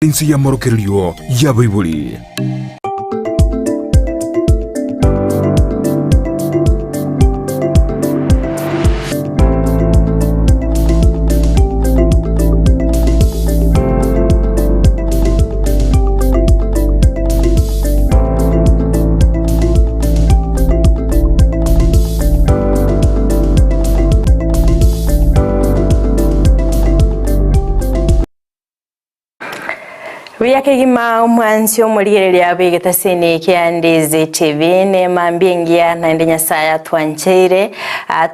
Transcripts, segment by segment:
Ense y'amorokererio y'abaibori. Buya kegima omwansi omorigereria bw'egetasini kia Ndizi TV nemambia engiya naende Nyasaye atwancheire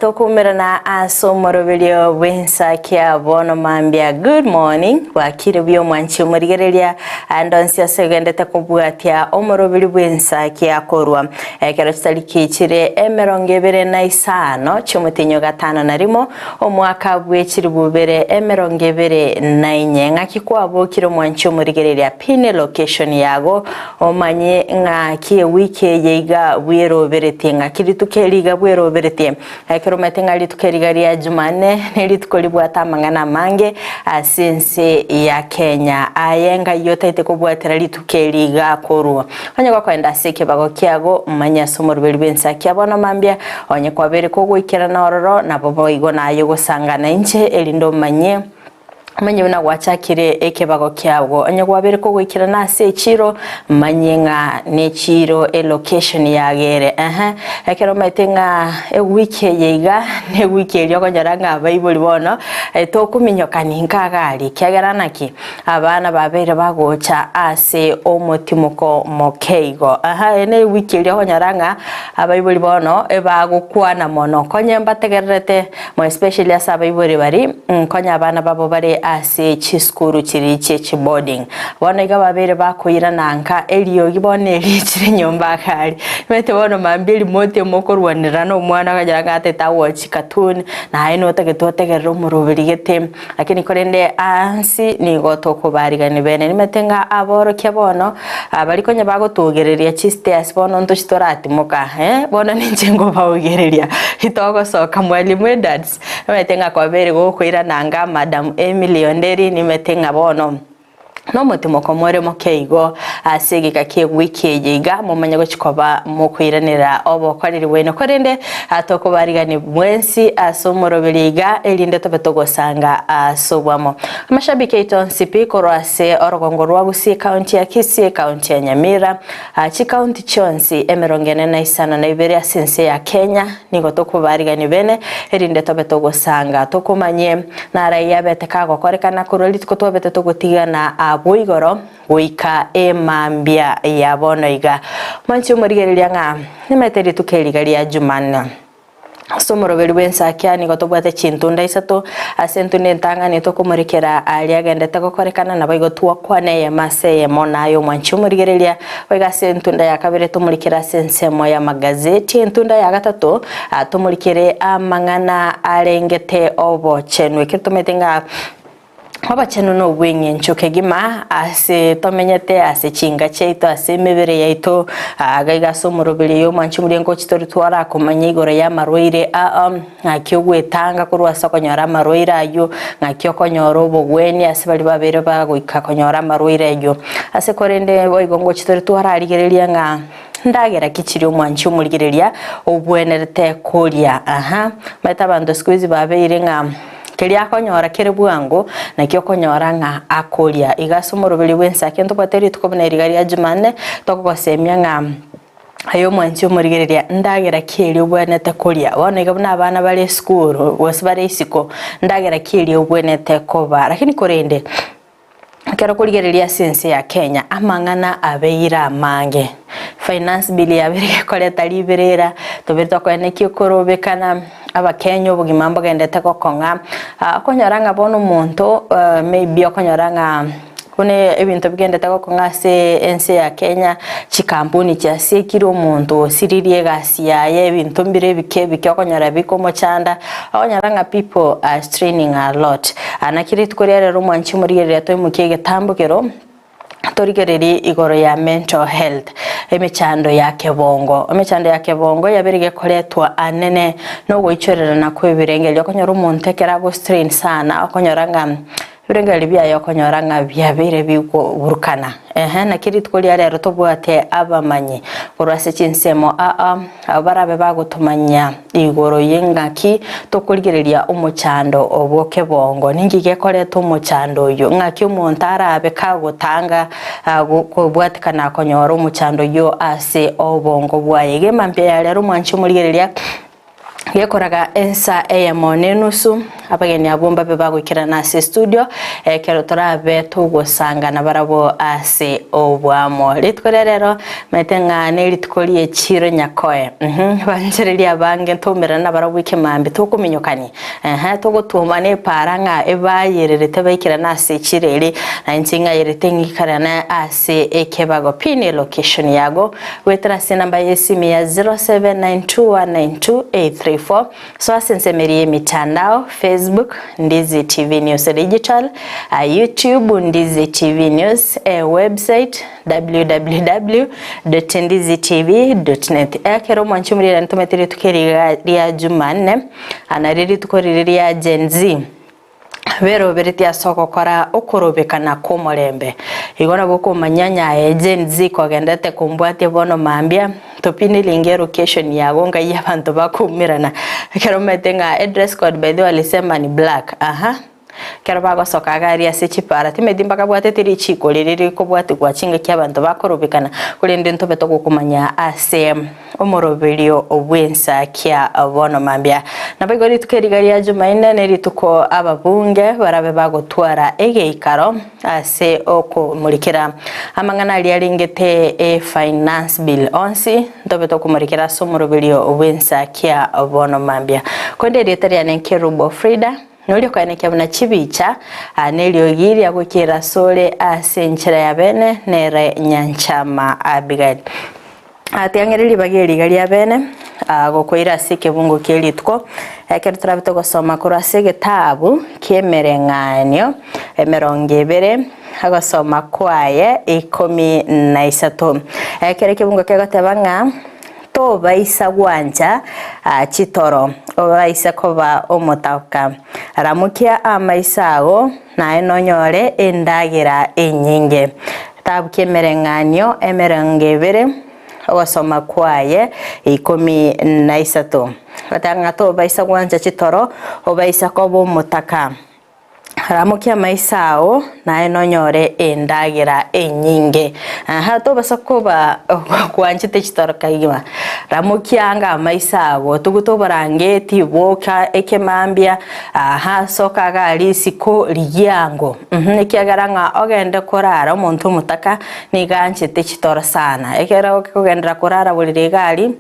tokumerana ase omoroberio bw'ensa kia bono mambia good morning bwakire buya omwanchi omorigereria ande onsi ase ogendete kobwatia omoroberio bw'ensa kia korwa ekero chitariki chire emerongo ebere na isano chiomotienyi o gatano na rimo Omwaka bwe chilifu ibere emerongo ebere na inye, ng'aki kwabokire omwanchi omorigereria pin location yago omanye ng'aki ewiki eye iga bweroberetie ng'aki rituko eri iga bweroberetie. Ekero omanyete ng'a rituko eri iga ria Jumanne ne rituko ribwate amang'ana amange ase ense ya Kenya. Aye ngai otaete kobwatera rituko eri iga korwa. Onye gokoenda ase ekebago kiago, manya ase omoruberi bw'ensa kia bono mambia, onye kwabeire kogoikerana ororo, nabo boigo naye ogosangana inche, erinde omanye omanye buna gwachakire ekebago kiago. Onye kwabeire kogoikerana ase echiro, manye ng'a nechiiro elocation yago ere. Ehe, ekero omanyete ng'a ewiki eye iga, newiki eria okonyora ng'a abaibori bono, tokominyokani nka iga aria, ekiagera naki? Abana babeire bagocha ase omotimoko moke igo. Aha, eye newiki eria okonyora ng'a abaibori bono ebagokwana mono. Konye mbategererete more especially ase abaibori baria nkonya abana babo bare ase chisukuru chiria chie chiboarding. Bono iga babeire bakoirana nka eriogi bono erichire nyomba iga aria. Omanyete bono mambia erimote mokorwanerera na omwana okonyora ng'a atete agochi cartoon, naye notagete otegerere omoroberi gete. Lakini korende aase nigo tokobarigania bene. Nimanyete ng'a aborokia bono baria konya bagotuogereria chistairs bono ntochi toratimoka eh, bono ninche nkobaogereria itogosoka mwalimu Edwards, nimanyete ng'a kwabeire gokoirana anga Madam Emily Onderi, nimanyete ng'a bono. Nomotimoko more moke igo ase egeka ki'ewiki eye iga, momanye gochia koba mokoiranera obokoreri bwaino. Korende tokobarigania mwensi ase omoroberio iga, erinde tobe togosanga ase obwamo. Amashabiki aito onsi pi korwa ase orogongo rwa Gusii, ekaunti ya Kisii, ekaunti ya Nyamira, chikaunti chionsi emerongo ene na isano na ibere ase ense ya Kenya, Nigo tokobarigania bene, erinde tobe togosanga, tokomanye narai abete kagokorekana korwa rituko twabete togotigana abwo igoro goika emambia ya bono iga. Mwanche omorigereria ng'a nimanyete rituko eri iga ria Jumanne. Ase omoroberi bw'ensakia nigo tobwate chintunda isato, ase entunda entang'ani tokomorekera aria agendete gokorekana, naboigo twakwana eyemo ase eyemo naye omwanche omorigereria, Boigo ase entunda ya kabere tomorikere ase ensemo y'amagazeti, entunda ya gatato tomorikere amang'ana arengete obochenu. Ekero tomanyete ng'a obochenu nobw'eng'encho kegima ase tomenyete, ase chinka chiaito, ase emebere yaito, iga iga ase omoroberi oyo omwanchi omoria ngochi tori twarakomanya igoro y'amarwaire aa. Ng'aki ogwetanga korwa ase okonyora amarwaire ayio, ng'aki okonyora obogwenia ase baria babeire bagoika konyora amarwaire ayio. Ase korende boigo ngochi tore twararigereria ng'a ndagera ki chiria omwanchi omorigereria obwenerete koria. Aha, omanyete abanto siku hizi babeire ng'a keria akonyora kere bwango nakio okonyora ng'a akoria. Iga ase omoroberio bw'ensaki ntobwate rituko buna eriga ria jumanne, togogosemia ng'a. Aye omwanchi omorigereria, ndagera ki eria obwenerete koria? Bono iga buna abana bare esukuru, gose bare isiko, ndagera ki eria obwenerete koba? Lakini korende, ekero okorigereria ase ense ya Kenya, amang'ana abeire amange. Finance bill yabeire gekoreta riberera, tobeire tokoenekia okorobekana, abakenya obogima mbogendete gokong'a, okonyora ng'a bono omonto maybe okonyora ng'a. Buna ebinto bigendete gokong'a ase ense ya Kenya, chikampuni chiasiekire omonto osiririe egasi yaye, ebinto mbire ebike ebike okonyora bikomochanda, okonyora ng'a people are straining a lot. Naki rituko ria rero omwanchi omorigereria toimokie egetambokero, torigererie igoro ya mental health, emechando ya kebongo. Emechando ya kebongo yabere gekoretwa anene na ogoichorerana kwa ebirengererio, okonyora omonto ekero ago strain sana, okonyora ng'a. Ebirengererio biaye okonyora ng'a biabeire bigoburukana. Ehe, naki rituko ria rero tobwate abamanyi korwa ase chinsemo aa, abwo barabe bagotomanyia igoro y'engaki tokorigereria omochando obwo kebongo. Ninki gekoreta omochando oyio? Ng'aki omonto arabe kagotanga kobwatekana konyora omochando oyio ase obongo bwaye? Iga emambia ya rero omwanchi omorigereria Gekoraga ensa eyemo na enusu, abageni abwo mbabe bagoikerana ase estudio, ekero torabe togosangana barabwo ase oboamo. Rituko ria rero, maete ng'a nerituko ri'echiro nyakoe. Mhm, abanchereria abange ntoumerana nabarabwo ekemambia tokominyokani. Ehe, togotwoma nepaara ng'a ebayererete baikerane ase echiro eri, na inche ng'ayerete ng'ikerane ase ekebago. Pin elocation yago Goetera ase enamba y'esimi ya 0792192834, soa ase ensemo eria y'emitandao, Facebook, Ndizi TV News Digital, YouTube, Ndizi TV News, ewebsite, www.ndizitv.net. Ekero omwanchi omoriri antomete rituko eri ria Jumanne, nario rituko riria ria Gen Z. Beroberetie ase ogokora okorobekana kw'omorembe. Igo nabo okomanya nyaye Gen Z kogendete kombwatia bono mambia, topine ringa elocation yago ngai abanto bakoumerana. Ekero omanyete ng'a edress code by the way walisema ni black aha. Ekero bagosoka iga aria ase chipara timanyeti mbakabwatete richiko riria rikobwatigwa chingaki abanto bakorobekana, korende ntobe togokomanya ase. Omoroberio bw'ensa kia bono mambia. Naboigo rituko eriga ria Jumaine nerituko ababunge barabe bagotwara egeikaro ase okomorikera amang'ana aria arengete e Finance Bill onsi ntobe tokomorikera ase omoroberio bw'ensa kia bono mambia. Korende erieta riane Nkerubo Frida. Noria okoenekia buna chibicha neriogi ria goikera asore ase enchera ya bene nere Nyanchama Abigail. Tiang'eria ribaga eri iga ria bene, gokoira ase ekebungo kie rituko, ekero torabe togosoma korwa ase egetabu ki'emereng'anio emerongo ebere, ogosoma kwaye ikomi na isato. Ekero ekebungo kegoteba ng'a tobaisa gwancha chitoro, obaise koba omotaoka, ramokia amaiso ao, naye nonyore endagera enyinge. Getabu ki'emereng'anio emerongo ebere, ogosoma kwaye ikomi na isato. Goteba ng'a tobaisa gwancha chitoro, obaisa koba omotaka. Ramokia amaiso ao, naye nonyore endagera enyinge. Aha, tobasa koba gwanchete chitoro kaigima. Ramokia anga amaiso ago, tugute oborangeti, boka ekemambia, aha, soka iga aria isiko, rigia ango. Ekiagera ng'a ogende korara omonto omotaka nigo anchete chitoro sana. Ekero okogenderera korara borere iga aria,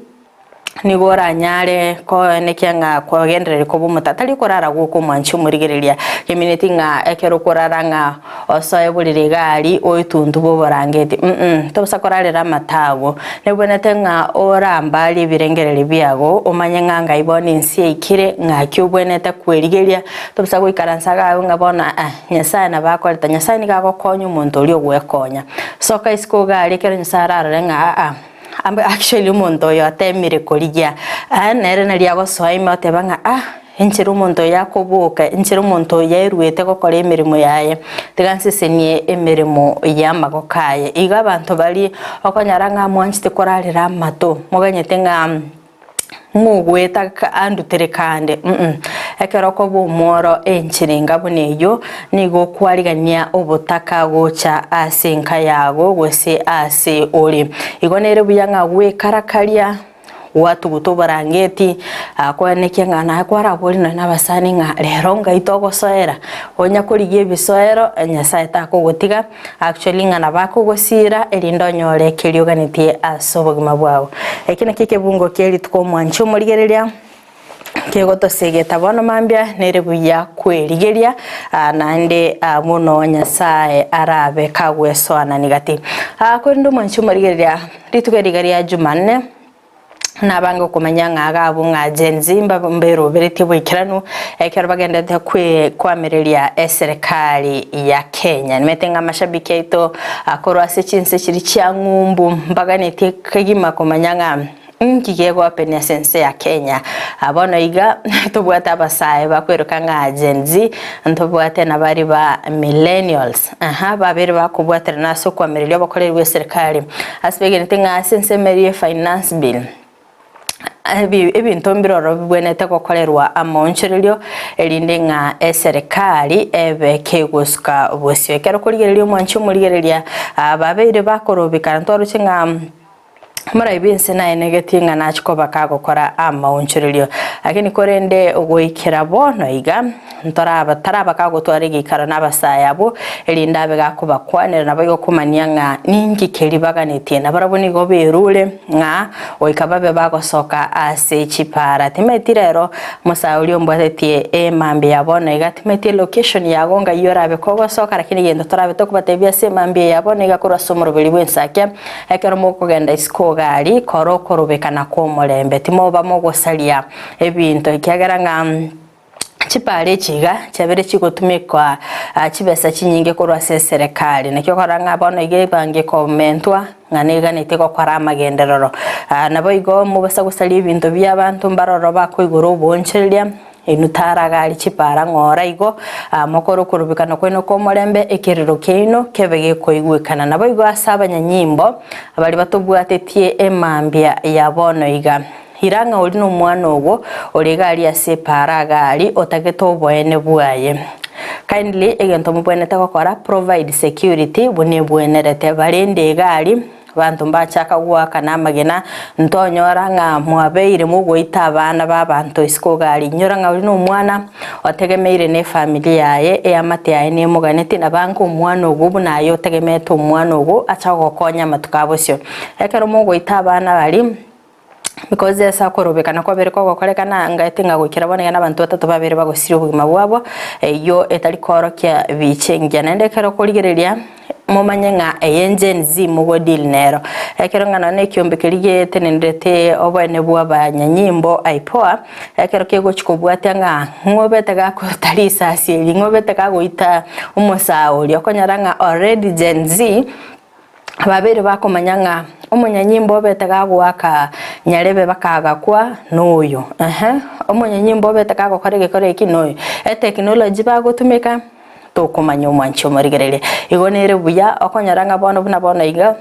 nigo oranyare koenekia ng'a kwagendereire koba omotaka. Tari korara gwoka omwanchi omorigereria, emineti ng'a ekero okorara ng'a osoe borere iga aria oetuntube oborangeti mm tobaisa korarera amato ago. Nebwenerete ng'a orambarie ebirengererio biago omanye ng'a ngai bono ense yaikire, ng'aki obwenerete kwerigeria, Tobaisa goikaransa iga agwo ng'a bono aa, Nyasae nabo akoreta. Nyasae nigo agokonya omonto oria ogwekonya. Soka isiko iga aria ekero Nyasae ararore ng'a aa, ambe actually omonto oyo otemire korigia, aa nere nari agosoa ime oteba ng'a ah, enchera omonto oyo akoboka, enchera omonto oyo aeruete gokora emeremo yaye, tiga nsesenie emeremo y'amagoko aye. Igo abanto baria okonyora ng'a mwanchete korarera amato, moganyete ng'a. Ng'ogoeta andutere kande mm ekero okoba omworo enchera enga buna eyio, nigo okwarigania obotaka gocha ase enka yago gose ase ore. Igo nere buya ng'a gwekarakaria, gwatuguta oborangeti, kwanekia ng'a naye kwarabori nonye na abasani ng'a rero ngai togosoera, onya korigia ebisoero Nyasaye takogotiga. Actually ng'a nabo akogosiira erinde onyore keria oganetie ase obogima bwao. Eki nakio ekebungo kie rituko omwanchi omorigereria kegotosegeta bono mambia nere buya kwerigeria naende buna Nyasae arabe kagwesoanani gati. Korende omwanchi omorigereria rituko eri iga ria Jumanne. Nabange okomanya ng'a iga abwo ng'a Gen Z mberoberetie boikeranu ekero bagenderete kwamereria eserekari ya Kenya. Nimanyete ng'a amashabiki aito korwa ase chinse chiria chia ng'umbu mbaganetie kegima komanya ng'a. Inki gegoapenia ase ense ya Kenya? Bono iga tobwate abasae bakweroka ng'a Gen Z, ntobwate na baria ba Millennials, aha, babere bakobwaterana ase okoamereria obokoreri bw'eserikari ase begenete ng'a ase ensemo eria ye Finance Bill, ebinto mbiroro bibwenerete gokorerwa amaonchorerio erinde ng'a eserikari ebe kegosuka bosio. Ekero okorigereria omwanchi omorigereria, babeire bakorobekana ntwaroche ng'a Omorai bw'ense naenegetie ng'a nachie koba kagokora amaonchorerio, lakini korende goikera bono iga ntoraba taraba kagotwara egeikaro n'abasae abwo, erinde abe gakobakwanera naboigo komania ng'a ninki keria baganetie. Nabarabwo nigo berure ng'a goika babe bagosoka ase chipara. Timeti rero omosae oria ombwatetie emambia ya bono iga, timeti elocation yago ng'ai orabe kogosoka, lakini egento torabe tokobatebia ase emambia ya bono iga korwa ase omoroberi bw'ensakia, Ekero mokogenda isiko gari, kora okorobekana kw'omorembe, timoba mogosaria ebinto, ekiagera ng'a chipara echi iga chiabeire chigotumekwa chibesa chinyinge korwa ase eserekari. Naki okorora ng'a bono iga ebange ekomentwa ng'a neganeti gokora amagenderero. Naboigo mobasa gosaria ebinto bi'abanto mbaroro bakoigora oboonchoreria. Inwe taragari chipara ng'ora igo, mokore okorobekana kwaino kw'omorembe, ekerero kiaino kebe gekoigwekana. Naboigo ase abanyanyimbo baria batobwatetie emambia ya bono iga. Ira ng'a oria nomwana ogo ore iga aria ase epaara agari otagete oboene bwaye. Kindly egento mobwenerete gokora provide security buna ebwenerete barende egari. Abanto mbachaka goakana amagena, ntonyora ng'a mwabeire mogoita abana b'abanto isiko gari. Inyora ng'a oria nomwana otegemeire nefamiri yaye, eamate yaye nemoganetie, na bange omwana ogo buna aye otegemeete omwana ogo acha gogokonya amatuko a bosio. Ekero mogoita abana baria, Because ase akorobekana kwabere kogokorekana, ngaete ng'a goikera bono iga nabanto batato babere bagosiria obogima bwabo, eyio etari koorokia bicha engiya. Naende ekero okorigereria, momanye ng'a eye Gen Z mogo deal nero. Ekero ng'a nonye na ekiombe keria getenenerete oboene bwa abanyanyimbo IPOA, ekero kegochi kobwatia ng'a ng'obete gakoruta risasi eri, ng'obete gagoita omosaa oria, okonyora ng'a already Gen Z, Babeire bakomanya ng'a omonyanyimbo obete gagoaka nyarebe bakagakwa noyo ehe, omonyanyimbo obete gagokora egekora eki noyo. Etechnology bagotumeka tokomanya omwanchi omorigereria. Igo nere buya okonyora ng'a bono buna bono iga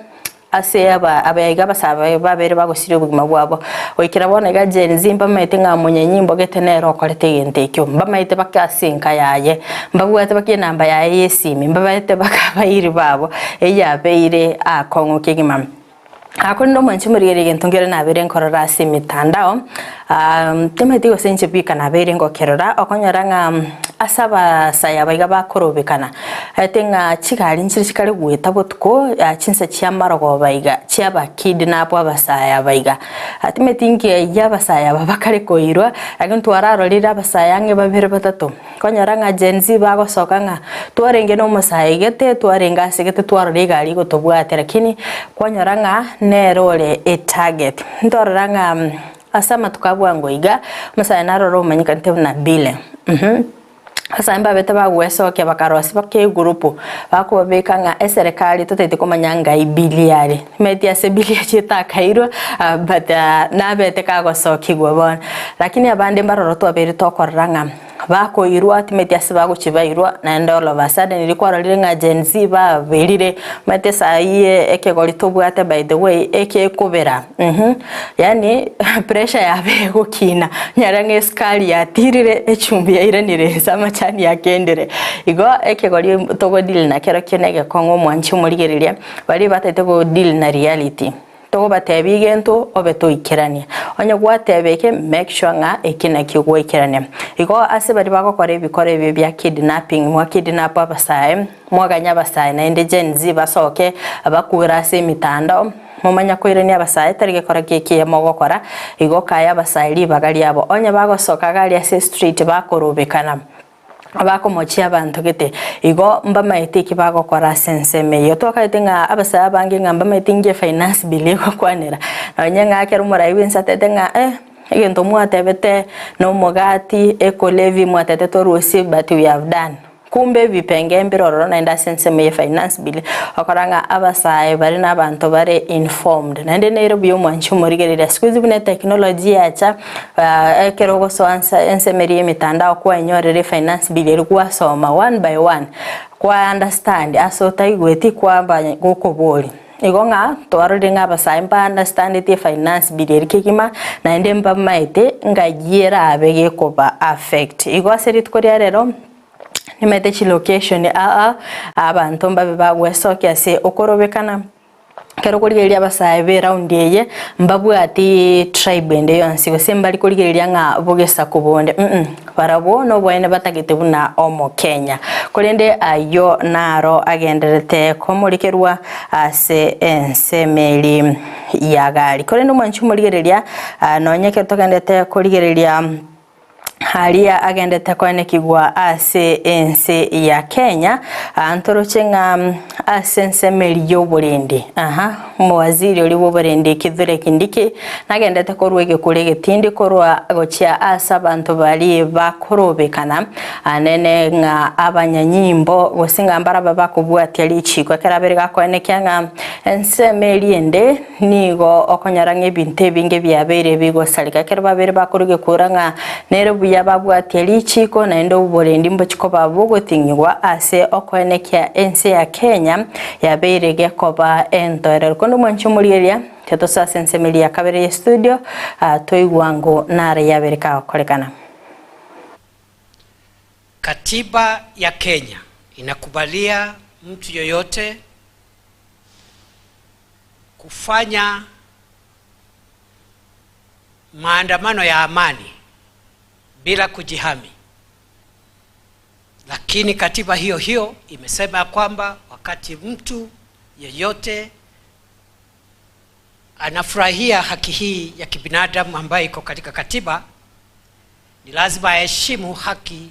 ase aba abaiga abasae babeire bagosiria obogima bwabo. Goikera bono iga Gen Z mbamaete ng'a omonyanyimbo gete nere okorete egento ekio, mbamaete bake ase enka yaye, mbabwate bake enamba yaye ya esimi, mbabaete bake abairi babo, eyio yabeire akong'u kegima. Korende omwanchi omorigereria egento nkere nabeire nkorora ase emitandao, timanyeti gose inche bika nabeire ngokerora, okonyora ng'a ase abasae aba iga bakorobekana, Aete ng'a chigari nchire chikare goeta botuko chinsa chi'amarogoba iga chi'abakidnap abasae aba iga. Timeti inki eyio abasae aba bakare koirwa, lakini twararorire abasae ang'e babere batato. Konyora ng'a Gen Z bagosoka ng'a twarenge na omosae gete, twarenge ase gete twarora egari egotobwatia lakini kwanyora ng'a nere ore etarget. Ntorora ng'a ase amatuko a bwango iga, omosae narore omanyekanete buna Billy. Abasae mbabete bagwesokia bakarosia baka egurupu bakobabeka ng'a eserekari totaete komanya ng'ai bill are. Omanyete ase bill echio etakairwe but nabete kagosokigwa bono. Lakini abande mbaroro twabeire tokorora ng'a bakoirwa timanyeti ase bagochia bairwa naende all of a sudden riria kwarorire ng'a Gen Z baberire omanyete esai ekegori tobwate by the way ekekobera. Yaani pressure yabeire egokina, onyore ng'a esukari yatirire, echumbi yairanire inse, amachani akendire. Igo ekegori togo deal nakerokio na egekong'u omwanchi omorigereria, baria batagete go deal na reality, togobatebia egento obe toikeranie. Onye gwateba eke, make sure ng'a eki nakio gwaikerania. Igo ase baria bagokora ebikoro ebio bia kidnapping, mwa kidnap abasae, mwaganya abasae naende Gen Z basoke bakure ase emitandao, Momanya koirania abasae tari gekora ki'ekiya mogokora, igo kae abasae ribaga riabo. Onye bagosoka gari ase estreet bakorobekana, bakomochia abanto gete, igo mbamaete eki bagokora ase ensemo eyio. Twakaete ng'a abasae abange ng'a mbamaete inki efinance bill egokwanera. Nonye ng'a ekero omorai bwensi atebete ng'a eh, egento mwatebete nomogati, ecolevi mwatebete torusie but we have done. Kumbe ebipenge mbire ororo naende ase ensemo ye finance bill okora ng'a abasae bare na abanto bare informed. Naende nere buya omwanchi omorigereria siku hizi buna etechnology yacha ekero ogosoa nse ensemo eria ya emitandao kwanyorire efinance bill eria gwasoma one by one kwa understand ase otaigweti kwaba gokoboria. Igo ng'a twarorire ng'a abasae mba understandeti efinance bill eria kegima naende mbamaete ng'ai erabe gekoba affect. Igo ase rituko ria rero. Nimanyete chilocation aa abanto mbabe bagwesokia ase okorobekana, ekero okorigereria abasae be round eye mbabwati tribe ende yonsi gose mbari korigereria ng'a bogesaku bonde mm barabwo noboene batagete buna omokenya. Korende ayio naro agendererete komorikerwa ase ensemo eria ya gari. Korende omwanchi omorigereria nonye ekero togendererete korigereria. Aria agendete koenekigwa ase ense ya Kenya, ntoroche ng'a ase ensemo eria y'oborendi, aha, omowaziri oria bw'oborendi Kithure Kindiki nagendete korwa egekuro egetindi korwa gochia ase abanto baria bakorobekana anene ng'a abanyanyimbo gose ng'a mbarabwo bakobwatia richiko ekero abere gakoenekia ng'a ensemo eria ende Nigo okonyora ng'a ebinto ebinge biabeire bigosareka ekero babeire bakoruga ekura ng'a nere buya babwatie richiiko naende oborendi mbochie koba bogoting'igwa ase okoenekia ense ya Kenya yabeire gekoba entoereru. Korende omwanchi omorigereria, tiga ase ensemo eria ya kabere ye studio toigwa ango nare yabeire kagokorekana. Katiba ya Kenya inakubalia mtu yoyote kufanya maandamano ya amani bila kujihami, lakini katiba hiyo hiyo imesema kwamba wakati mtu yeyote anafurahia haki hii ya kibinadamu ambayo iko katika katiba, ni lazima aheshimu haki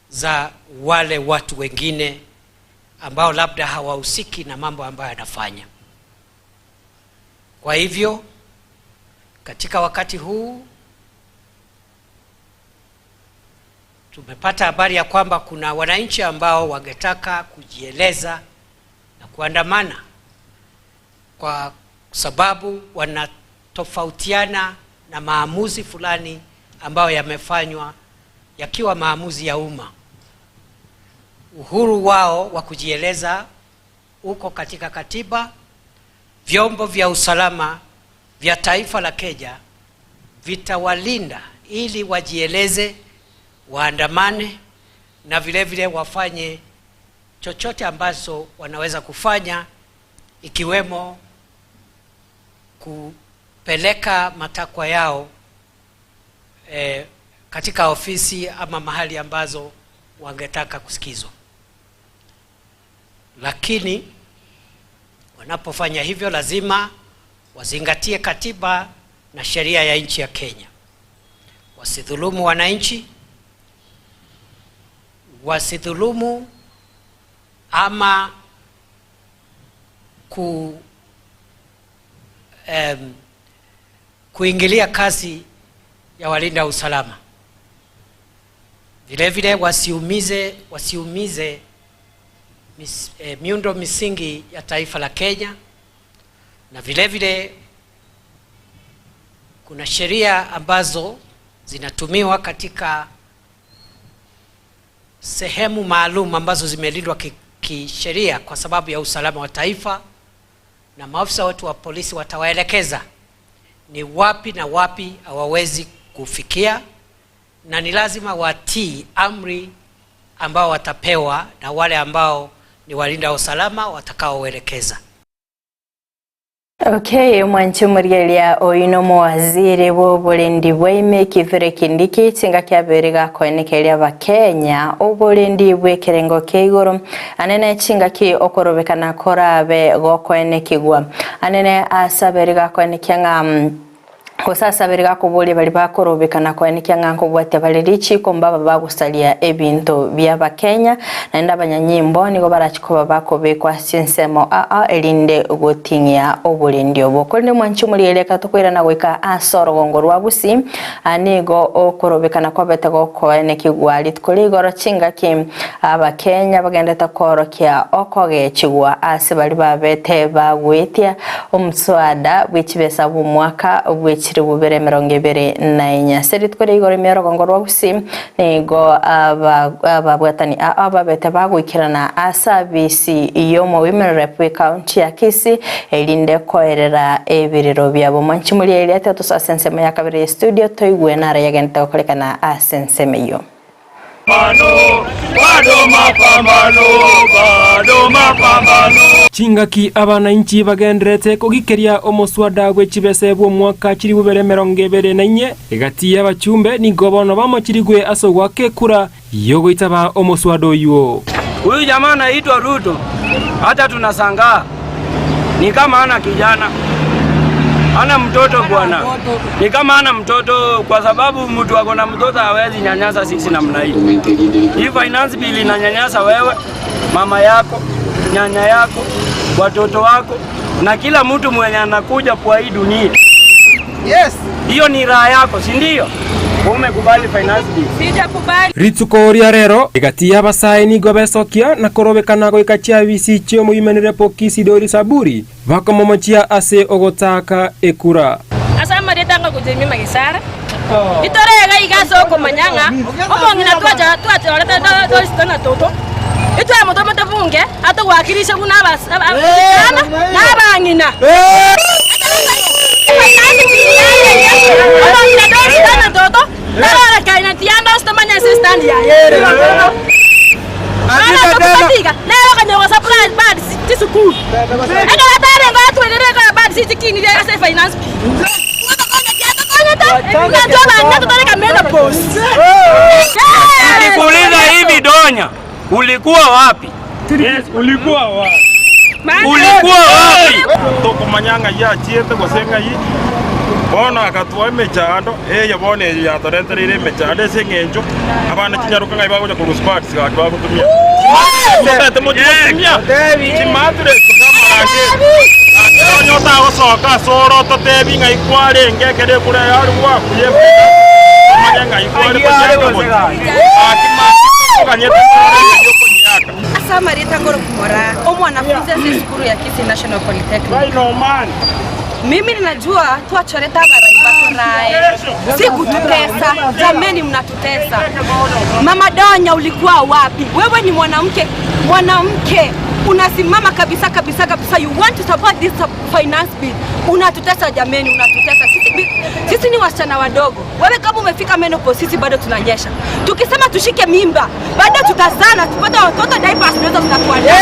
za wale watu wengine ambao labda hawahusiki na mambo ambayo anafanya. Kwa hivyo katika wakati huu tumepata habari ya kwamba kuna wananchi ambao wangetaka kujieleza na kuandamana kwa sababu wanatofautiana na maamuzi fulani ambayo yamefanywa yakiwa maamuzi ya umma. Uhuru wao wa kujieleza uko katika katiba. Vyombo vya usalama vya taifa la Kenya vitawalinda ili wajieleze, waandamane na vile vile wafanye chochote ambacho wanaweza kufanya ikiwemo kupeleka matakwa yao eh, katika ofisi ama mahali ambazo wangetaka kusikizwa. Lakini wanapofanya hivyo lazima wazingatie katiba na sheria ya nchi ya Kenya, wasidhulumu wananchi, wasidhulumu ama ku, um, kuingilia kazi ya walinda usalama. Vile vile wasiumize, wasiumize mis, eh, miundo misingi ya taifa la Kenya, na vile vile kuna sheria ambazo zinatumiwa katika sehemu maalum ambazo zimelindwa kisheria kwa sababu ya usalama wa taifa, na maafisa wetu wa polisi watawaelekeza ni wapi na wapi hawawezi kufikia, na ni lazima watii amri ambao watapewa na wale ambao ni walinda usalama watakaoelekeza. Okay, omwanchi omorigereria oyu na omowaziri bw'oborendi bwaime Kithure Kindiki chingaki abere gakoenekeria abakenya oborendi bw'ekerengo kia igoro anene chingaki okorobekana korabe gokoenekigwa anene ase abere gakoenekia ng'a. Gose asabere gakoboria baria bakorobekana koenekia ng'a nkobwatia bare richiiko mbaba bagosaria ebinto bi'Abakenya, naende abanyanyimbo nigo barache koba bakobekwa ase ensemo aa erinde goting'ia oborendi obo. Korende mwanche omorigereria ekero tokoirana goika ase orogongo rwa Gusii, aa nigo okorobekana kwabete gokoenekigwa rituko rigoro chingaki Abakenya bagendete koorokia okogechigwa ase baria babete bagwetia Omoswada bwe chibesa bw'omwaka bwe chilifu bibere emerongo ebere na enye. Ase rituko ria igoro ime y'orogongo rwa Gusii nigo ababwatani aa babete bagoikerana ase abisi y'omowomen rep bw'ecounty ya Kisii erinde koerera ebirero biabo. Mwanchi moria eria tiga ase ensemo ya kabere ye studio toigwe naro yagenderete gokorekana ase ensemo eyio. Chingaki abanainchi bagendererete kogikeria omoswada bwe chibese bw'omwaka chilifu bibere emerongo ebere na inye, egati y'abachumbe nigo bono bamochirigwe ase ogoaka ekura y'ogoitaba omoswada oyio. Huyu jamaa anaitwa Ruto, hata tunasangaa ni kama hana kijana, hana mtoto bwana, ni kama hana mtoto, kwa sababu mtu ako na mtoto hawezi nyanyasa sisi namna hii. Hii finance bill inanyanyasa wewe, mama yako, nyanya yako, watoto wako na kila mtu mwenye anakuja kwa hii dunia. Yes, hiyo ni raha yako, si ndio? Umekubali finance bill? Sijakubali. Rituko ria rero, egati y'abasae nigo besokia na korobekana goika chiabisi chi'omoimenere Pokisi Dori Saburi, bakomomochia ase ogotaaka ekura. Ase amarieta anga gocha ime Magisara, Ntore iga iga ase okomanya ng'a omong'ina twachorete torisito na toto, itwamotomete bunge atogwakirishe buna abana na abang'ina. Omong'ina torisito na toto tarorekaine tiyanda ase tomanye ase estand yaye ere. Bono tokobatiga nere okonyora gosupply pads chisukuru. Ekero atarenge atwerire ekero pads chikinire ase efinance bill. Nilikuuliza hivi Donya, ulikuwa wapi? Yes, ulikuwa wapi? Ulikuwa wapi? Tokomanya ng'ai achiete gose ng'ai, bono agatoa emechando, eye bono eye yatorentereire emechando ase eng'encho abana chinyaroka ng'ai bagocha korwa sparks gaki bagotumia chimatress mochie gotumia chimatress gose amarangeti gaki onye otagosoka ase ore ototebi ng'ai kwarenge ekero ekura yare gwakuya omanye ng'ai kware gochaka gochia gaki mambia toganyete torore ng'ai okonyiaka. Ase amarieta ngorokumora omwanafunzi ase esukuru ya Kisii National Polytechnic. Mimi ninajua twachorete abarai batorae si kututesa. Jameni, mnatutesa. Mama Donya, ulikuwa wapi? Wewe ni mwanamke, mwanamke unasimama kabisa kabisa kabisa, you want to support this finance bill. Unatutesa jameni, unatutesa sisi, sisi ni wasichana wadogo. Wewe kama umefika menopause, sisi bado tunanyesha. Tukisema tushike mimba, bado tutazana tupate watoto, diapers tunaweza zinatuandaa.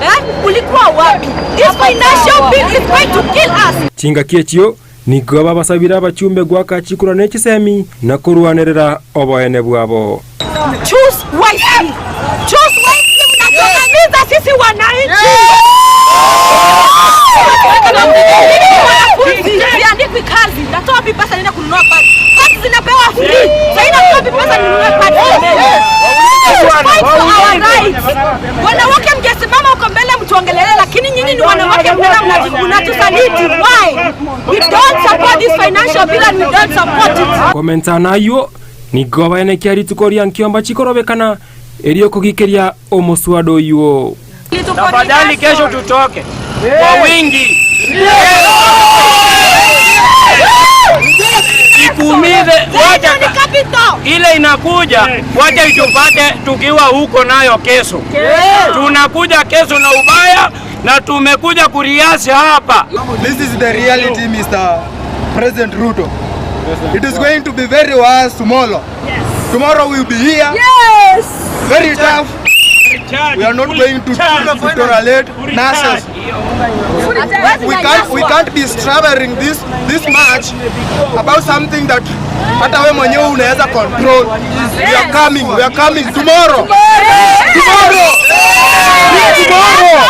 Eh? Ulikuwa wapi? This financial bill is going to kill us. Chingaki echio nigo babasabire abachumbe goaka chikura ne chisemi na korwanerera oboene bwabo. Choose wisely. Choose wisely. Mnatuangamiza sisi wananchi. Wanafunzi siandikwi kazi, natoa wapi pesa niende kununua pad? Pads zinapewa free. Sasa natoa wapi pesa ninunue pads? Fight for our rights. Wanawake mngesimama huko mbele mtuongelele, lakini nyinyi ni wanawake mbona mnatusaliti? Why? We don't support this financial bill and we don't support it. Komenta nayio nigo baenekia rituko ria nkiomba chikorobekana erio kogikeria omoswada oyio. Tafadhali kesho tutoke kwa wingi. Ikuumize, wacha ile inakuja, wacha itupate tukiwa huko nayo kesho. Tunakuja kesho na ubaya na tumekuja kuriasi hapa. This is the reality, Mr. President Ruto. It is going to be very worse tomorrow. Yes. Tomorrow we'll be here. Yes. Very tough. We are not going to, to tolerate nurses. We can't be stravering this much about something that hata we mwenyewe unaweza control. We are coming, we are coming tomorrow. Tomorrow. Tomorrow.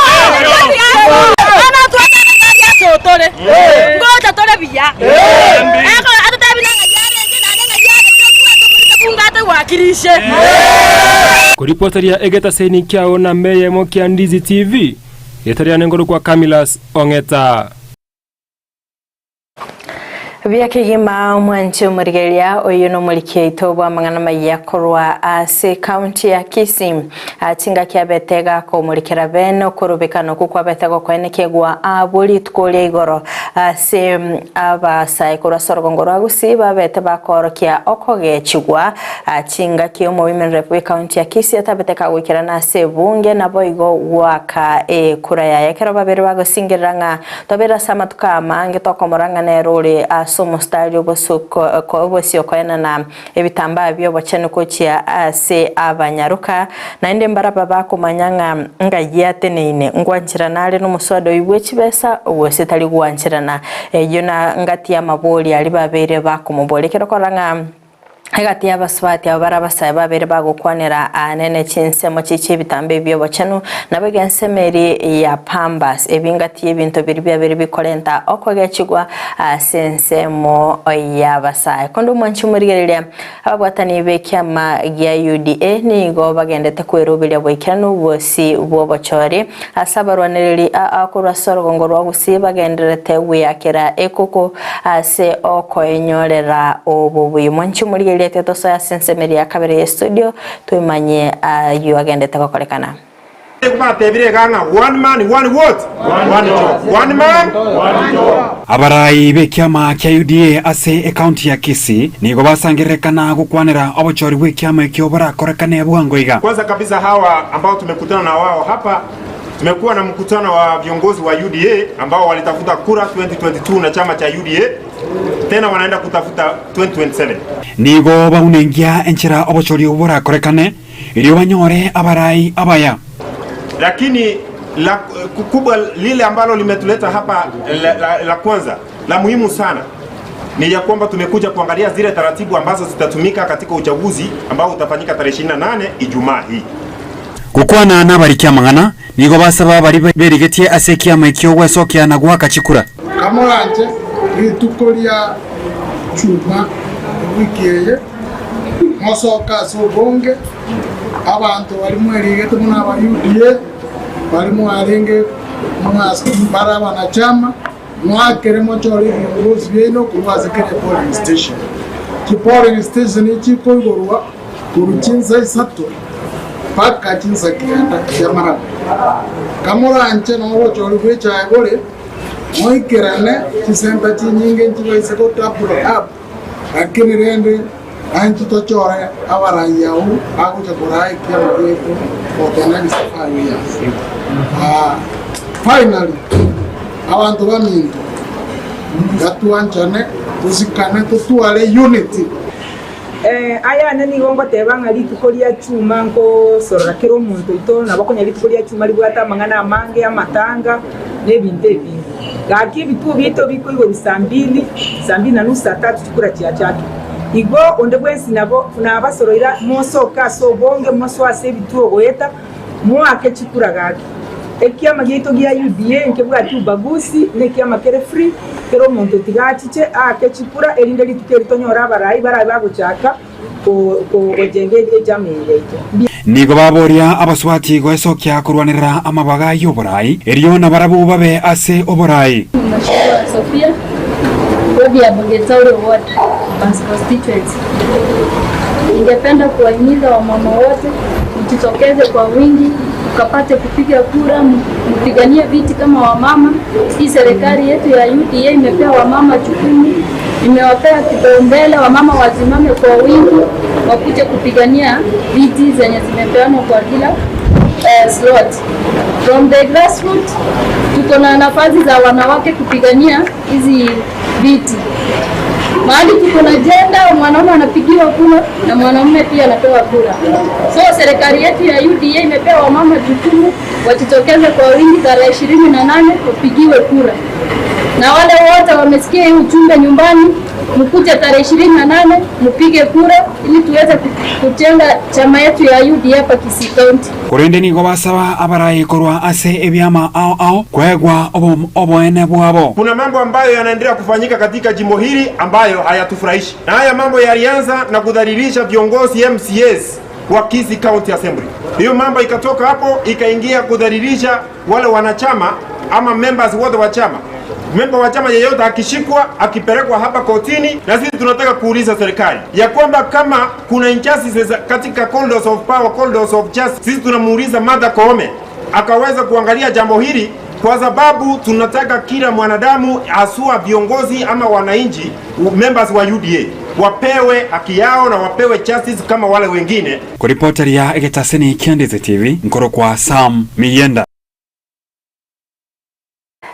Koripoteria egetaseni kiao na meyemo kia Ndizi TV, getariane nkorokwa Camillus Ong'eta. Buya kegima omwanche omorigereria oyio nomoriki oito bw'amang'ana maya korwa ase ekaunti ya Kisii. Ah, Chingaki abete gakomorikera bene okorobekana okwo kwabete gokoenekegwa abwo rituko ria igoro ase abasae korwa ase orogongo rwa Gusii babete bakoorokia okogechigwa ah, chingaki omowomen rep bw'ekaunti ya Kisii atabete kagoikerana ase ebunge naboigo goaka ekura yaye ekero babere bagosingerera ng'a Tobeire ase amatuko amange tokomorora ng'a nere ore ase omostari obosio koenana ebitambaa bi'obochenu gochia ase abanyaroka, naende mbaraba bakomanya ng'a ng'ai ateneine, ngwancherana are nomoswada oyio bwe chibesa, gose tari gwancherana. Eyio na ngati y'amabori aria babeire bakomoboria. Ekero okorora ng'a Egati y'abasubati abo bare abasae babere bagokwanera aane ne chinsemo chi chi'ebitambe ebi'obochenu, naboigo ensemo eria ya pambas, ebingati y'ebinto biria biabere bikorenta okogechigwa ase ensemo y'abasae. Konde omwanchi omorigereria, ababwatani b'ekiama gia UDA nigo bagendete kweroberia boikeranu bwosi bw'obochori ase abarwanereri aa korwa ase orogongo rwa Gusii bagendererete gweakera ekoko Ase okoenyorera obobuya. Mwanche omorigereria ekero tosoe ase ensemo eria ya kabere ye studio twemanye ayio agendete gokorekana. Batebire iga ng'a one man one what? One job. One man one job. Abarai b'ekiama kia UDA ase ekaunti ya Kisii nigo basangererekana gokwanera obochori bw'ekiama ekio borakorekane bwango iga. Kwanza kabisa hawa ambao tumekutana na wao hapa Tumekuwa na mkutano wa viongozi wa UDA ambao walitafuta kura 2022 na chama cha UDA tena wanaenda kutafuta 2027. Nigo baunengia enchera obochori obwo borakorekane, erio banyore abarai abaya. Lakini la kubwa lile ambalo limetuleta hapa la, la, la kwanza la muhimu sana ni ya kwamba tumekuja kuangalia zile taratibu ambazo zitatumika katika uchaguzi ambao utafanyika tarehe 28 Ijumaa hii. Gokwana nabariki amang'ana, nigo basaba baria berigetie ase ekiama ekio gwesokia na goaka chikura. Kamoranche rituko ria chuma ewiki eye, mosoke ase obonge, abanto baria mwerigete buna aba UDA, baria mwarenge bare abanachama, Moakere mochore ebiongozi biaino korwa ase kera epolling station. Chipolling station chikoigorwa korwa chinsa isato mpaka chinsa kianda chia maragoba. Kamoranche nobochori bw'echae bore, moikerane chisenta chinyinge nchibaise go double up, lakini rende naintwe tochore abarai abwo bagocha koraa ekiama giaito for the next 5 years. Ah, finally Abanto baminto, gatwanchane, tosikane, totware unity. Ayane nigo ngoteba ng'a rituko ria chuma nkosorora kera omonto oito, nabo konya rituko ria chuma ribwate amang'ana amange, amatanga, na ebinto ebinge. Gaki ebituo biaito bikoigorwa saa mbili, saa mbili na nusu, saa tatu chikura chiachakire. Igo onde bwensi nabo nabasoroire mosoke ase obonge, mosoe ase ebituo goeta, Moake chikura gaki. Ekiama giaito gia UDA nkebwati ubaguzi, nekiama kere free, kera omonto tiga achiche aake chikura erinde rituko eri tonyore abarai barabe bagochaka gojenga echama eye yaito. Nigo baboria abasubati goesokia korwanerera amabaga y'oborai, erio nabarabwo babe ase oborai. Mheshimiwa Sophia, wodi ya Bugetauri Ward, Constituency. Ningependa kuwahimiza wamama wote mjitokeze kwa wingi mkapate kupiga kura, mpiganie viti kama wamama. Hii serikali yetu ya UDA imepea wamama jukumu, imewapea kipaumbele wamama wasimame kwa wingi, wakuje kupigania viti zenye zimepeanwa kwa kila slot. From the grassroots tuko na nafasi za wanawake kupigania hizi viti. Mahali tuko na jenda, mwanaume anapigiwa kura na mwanamume pia anapewa kura. So serikali yetu ya UDA imepea wamama jukumu wajitokeze kwa wingi tarehe 28 wapigiwe kura, na wale wote wamesikia hii ujumbe nyumbani, mkuje tarehe 28 mpige kura ili tuweze kujenga chama yetu ya UDA hapa Kisii County. Korende nigo basaba abarai korwa ase ebiama ao ao koegwa oboene bwabo. Kuna mambo ambayo yanaendelea kufanyika katika jimbo hili ambayo hayatufurahishi, na haya mambo yalianza na kudhalilisha viongozi MCAs wa Kisii County Assembly. Hiyo mambo ikatoka hapo ikaingia kudhalilisha wale wanachama ama members wote wa chama. Memba wa chama yeyote akishikwa akipelekwa hapa kotini, na sisi tunataka kuuliza serikali ya kwamba kama kuna injustices katika corridors of power, corridors of justice, sisi tunamuuliza Martha Koome akaweza kuangalia jambo hili kwa sababu tunataka kila mwanadamu haswa viongozi ama wananchi members wa UDA wapewe haki yao na wapewe justice kama wale wengine. Koripoteria egetaseni kia Ndizi TV nkorokwa Sam Miyenda.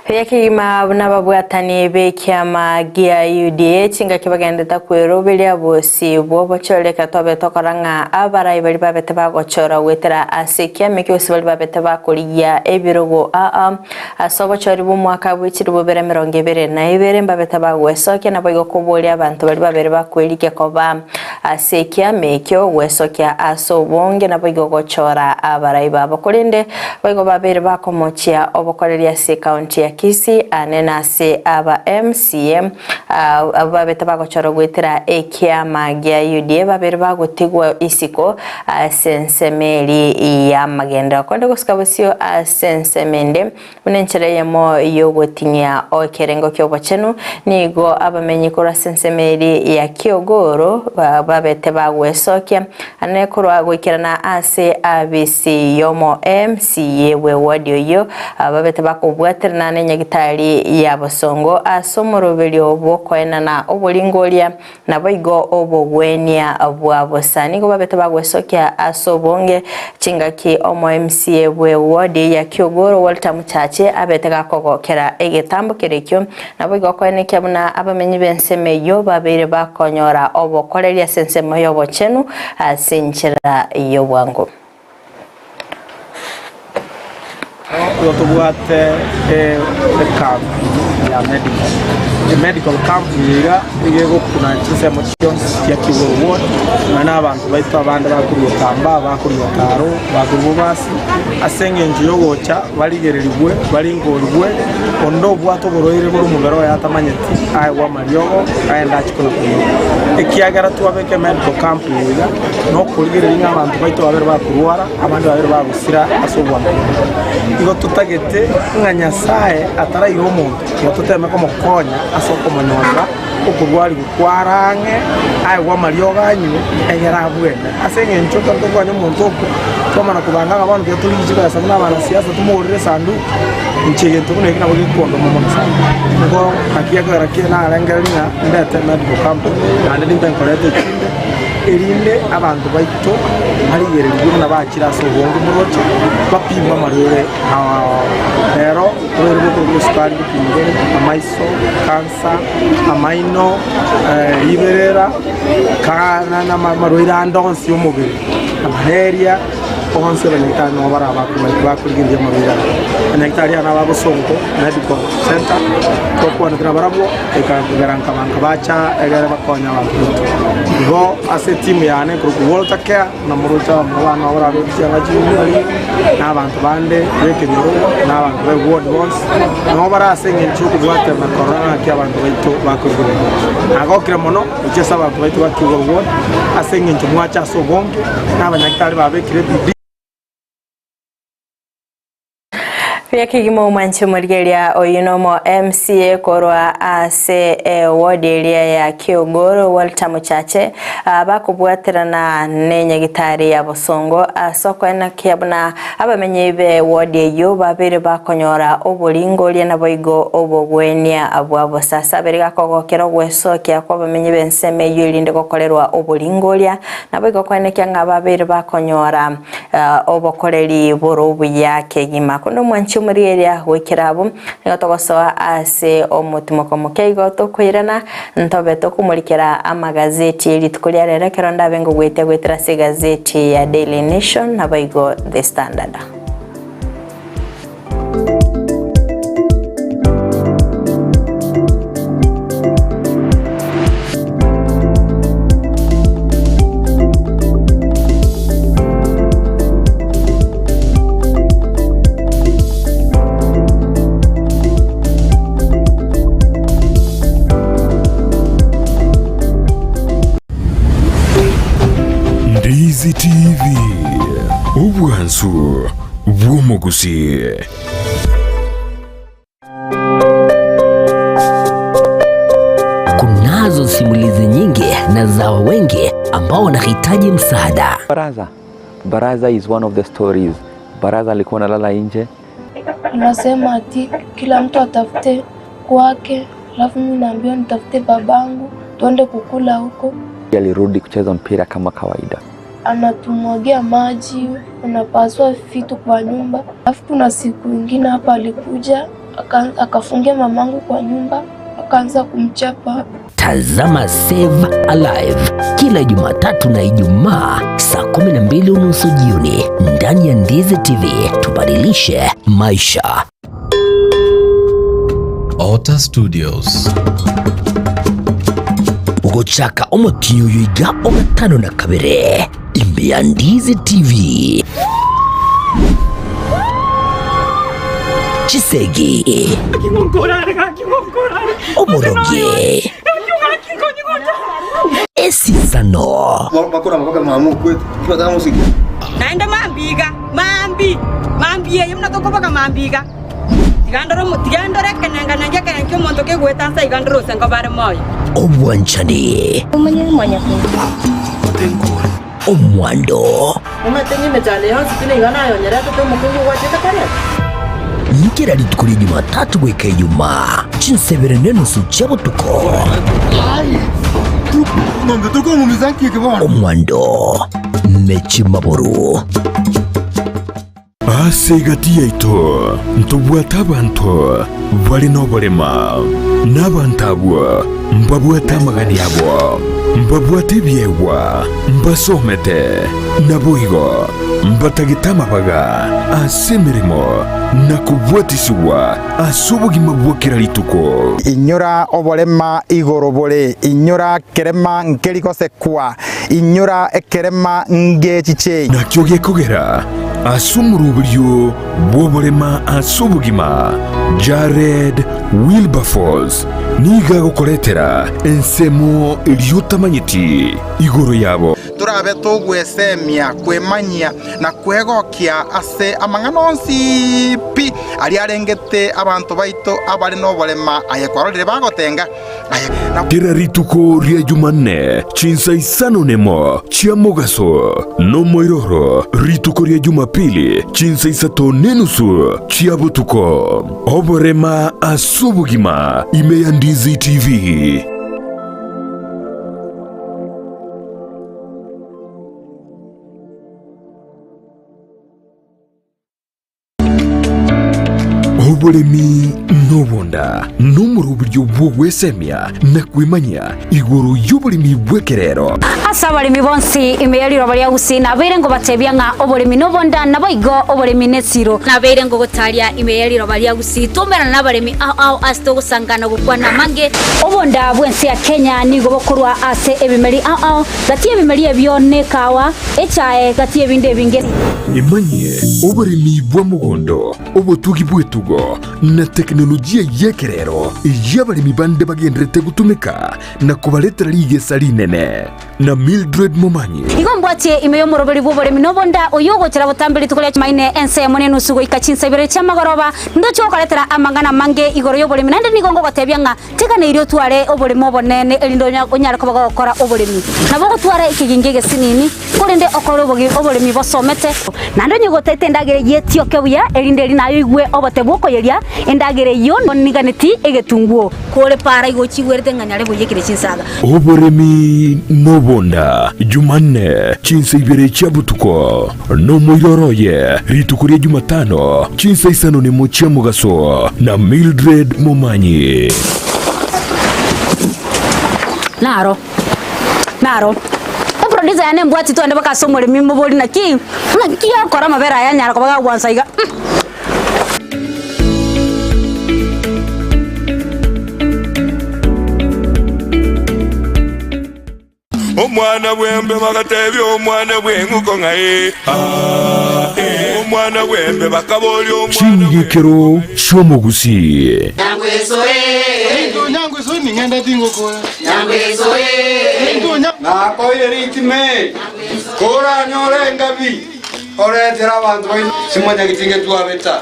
Ekegima buna ababwatani b'ekiama gia UDA chingaki bagendete kweroberia bosi bw'obochore ekero twabete tokora ng'a abarai baria babete bagochora goetera ase ekiama ekio gose baria babete bakorigia ebirogo aa ase obochori bw'omwaka bwe chilifu bibere emerongo ebere na ibere mbabete bagwesokia naboigo koboria abanto baria babere bakwerikia koba ase ekiama ekio gwesokia ase obonge naboigo gochora abarai babo korende boigo babere bakomochia obokoreri ase ekaunti ya Kisii ane nase aba MCA abwo babete bagochorwa goetera ekiama gia UDA babere bagotigwa isiko ase ensemo eri y'amagenderero. Korende gosika bosio ase ensemo ende buna enchera eyemo y'ogoting'ia ekerengo ki'obochenu nigo abamenyi korwa ase ensemo eri ya Kiogoro babete bagwesokia ane korwa goikerana ase abisi y'omo MCA bwe ward oyio babete bakobwaterana nenyagitari ya Bosongo ase omoroberio bw'okoenana oboringoria Naboigo obogwenia bwa bosa nigo babete bagwesokia ase obonge chingaki omo MCA bwe ward ya Kiogoro Walter Muchache abete gakogokera egetambo kerekio. Naboigo okoenekia buna abamenyi b'ensemo eyio babeire bakonyora obokoreri ase ensemo y'obochenu ase enchera y'obwango. Nigo tobwate ecamp ya medical. Emedical camp eye iga nigo egokuna chinsemo chionsi chia Kigoro ward, nonya na abanto baito abande bakorwa Otamba, bakorwa Otaro, bakorwa Bobasi, ase eng'encho yogocha barigererigwe, baringorigwe, onde obwate oborwaire bore omobere oye atamanyeti, aegwe amariogo, agende achie kona koigwa. Ekiagera twabeka emedical camp eye iga, nokorigereria ng'a abanto baito babere bakorwara, abande babere bagosira ase obwango bwaye. Igo totagete ng'a Nyasae ataraira omonto, igo toteme komokonya ase okomonyorera okorwarigwa kware ang'e, aegwe amariogo anywe, egere abwene. Ase eng'encho ekero tokonya omonto okwo, twamana kobanga ng'a bono tiga torigie chibesa buna abanasiasa tomogorere esanduki, inche egento buna ekio nabo gekondoma mono sana. Nigo naki gekogera ki narengereria ng'a ndete medical camp, naende nimbe nkoreta echinde. erinde abanto baito barigererigwe buna bachire ase obonge moroche, bapimwe amarwaire ao ao. Rero oborwaire bw'okorokwa esukari bopimwe bore, amaiso, cancer, amaino, riberera, na amarwaire ande onsi y'omobere, na malaria, onsi abanyagitari nabo bare bakorigereria amarwaire aya. Abanyagitari aya nabo abosongo medical center, tokwanete nabarabwo. Ekagera nkabanka bacha egere bakonye abanto baito. Igo ase etimu yane ekorokwa Walter Care, na moroche abamura bane nabo barabe chianga chi'obwari, na abanto bande b'ekenyoro, na abanto be ward bonsi, nabo bare ase eng'encho y'okobwata na korora ng'aki abanto baito bakoigorerwa. Nagokire mono gochia ase abanto baito ba Kiugoro Ward, ase eng'encho mwacha ase obonge, na abanyagitari babekire ebidii. Buya kegima omwanche omorigereria oyio nomo MCA korwa ase eward eria ya Kiogoro Walter Muchache bakobwaterana nenyagitari ya Bosongo ase okoenekia buna abamenyi be ward eyio babeire bakonyora oboringoria naboigo obogwenia bwa bosa. Ase abere gakogokera ogwesokia kw'abamenyi b'ensemo eyio erinde gokorerwa oboringoria naboigo koenekia ng'a babeire bakonyora Obokoreri bore obuya kegima. Korende omwanchi omorigereria goikera abwo, nigo togosoa ase omotimoko omoke igo tokoirana, ntobe tokomorikera amagazeti ye rituko ria rero ekero ndabe ngogoetia goetera ase egazeti ya Daily Nation naboigo The Standard. Ndizi TV. Omwansu bw'omogusi. Kunazo simulizi nyingi na za wengi ambao wanahitaji msaada. Baraza. Baraza is one of the stories. Baraza alikuwa analala nje. Anasema ati kila mtu atafute kwake, alafu mimi naambiwa nitafute babangu tuende kukula huko. Alirudi kucheza mpira kama kawaida. Anatumwagia maji, anapasua vitu kwa nyumba. Alafu kuna siku ingine hapa alikuja akafungia mamangu kwa nyumba, akaanza kumchapa. Tazama Save Alive kila Jumatatu na Ijumaa saa 12:30 jioni ndani ya Ndizi TV. Tubadilishe maisha. Ota Studios. Ugochaka omotinyi oyo iga ogatano na kabere imbe ya Ndizi TV. Chisegi. Omoroge. Esisano. Naende mambiga mambi mambi eye muna tokoboka mambiga tigandore tigandore ekenenga ekenenga kia omonto kegweta nsa igandore ose nkobare moyo. Obwanchani. Omwando. Nikera rituko ria Jumatatu goika Ijumaa chinsebere nenusu chia botuko. Omwando mechi maboru. Ase egati yaito ntobwate abanto bare noborema, na abanto abwo mbabwate amagani abo, mbabwate ebiegwa, mbasomete, naboigo mbatagete amabaga ase emeremo na kobwatisigwa ase obogima bwa kera rituko. Inyora oborema igoro bore, inyora kerema nkerigosekwa, inyora ekerema ngechiche. Nakio gekogera ase omoroberio bw'oborema ase obogima Jared Wilberforce niga agokoretera ensemo eriotamanyeti igoro yabo. Turabe togwesemia kwemanyia na kwegokia ase amang'ana onsi pi aria arengete abanto baito abare noborema aye kwarorire bagotenga aye na Kera rituko ria Jumanne chinsa isano nemo chia mogaso nomoiroro rituko ria Jumapili chinsa isato nenusu chia botuko oborema ase obogima ime ya Ndizi TV. Oboremi nobonda nomoroberio bw'ogwesemia na kwemanya igoro y'oboremi bw'ekerero. Ase abaremi bonsi ime ya riroba ria Gusii nabeire ngobatebia ng'a oboremi nobonda naboigo oboremi nesiro. Nabeire ngogotaria ime ya riroba ria Gusii twaumerana na abaremi ao ao ase togosangana gokwana amange. Obonda bw'ense ya Kenya nigo bokorwa ase ebimeri ao ao gati y'ebimeri ebio nekawa, echae gati y'ebinde ebinge. Emanyie oboremi bwa mogondo, obotugi bw'etugo na teknolojia y'ekerero ey'abaremi bande bagenderete gotumeka na kobaretera rigesa rinene. Na Mildred Momanyi. Igo mbwatie ime y'omoroberi bw'oboremi nobonda oyo ogochera botambe rituko ria Jumaine ense emo nenusu goika chinsa ibere chi'amagoroba ndoche gokoretera amang'ana amange igoro y'oboremi naende nigo ngogotebia ng'a Teganeirie otware oboremo obonene, erinde onyare koba gogokora oboremi. Nabo ogotwara ekegingi egesinini, korende okore oboremi bosomete. Naende onye gotaete endagera eyio etioke buya, erinde eri naye oigwe obote bw'okoyeria endagera eyio niganeti egetunguo. Kore para igo ochigwerete ng'a nyare boiyekire chinsaga. Oboremi nobonda, Jumanne, chinsa ibere chia botuko, nomoiroro oye, rituko ria Jumatano, chinsa isano nemo chia mogaso, na Mildred Momanyi. Naro, naro. Eproducer yane embwati twende mpaka ase omoremi mobori naki, naki okora amabere aya anyara koba gagwansa iga. Omwana bw'embe bagatebia omwana bw'eng'uko ng'a ee, aa, ee. Omwana bw'embe bakaboria omwana Chingikero chi'omogusii. Nakoire ritime, koranyore engabi. Oretere abanto baino simanyageti ngetwabeta.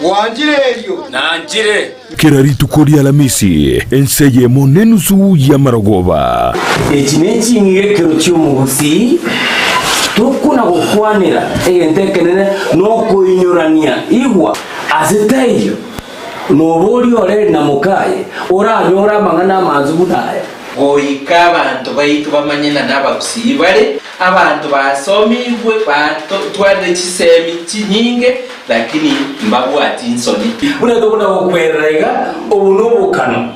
Gwanchire erio? Nanchire. Kera rituko ri'Alamisi, ense eyemo nenusu y'amarogoba. Echi neching'igekero chi'omogusii, tokona gokwanera egento ekenene nokoinyorania. Igwa, ase taiyo noboria ore na mokaye oranyore amang'ana amansu buna aya. Goika abanto baito bamanye ng'a nabagusii bare, abanto basomigwe, batwarire chisemi chinyinge, lakini mbabwati nsoni. Buna tokona gokwerera iga, obo nobokano.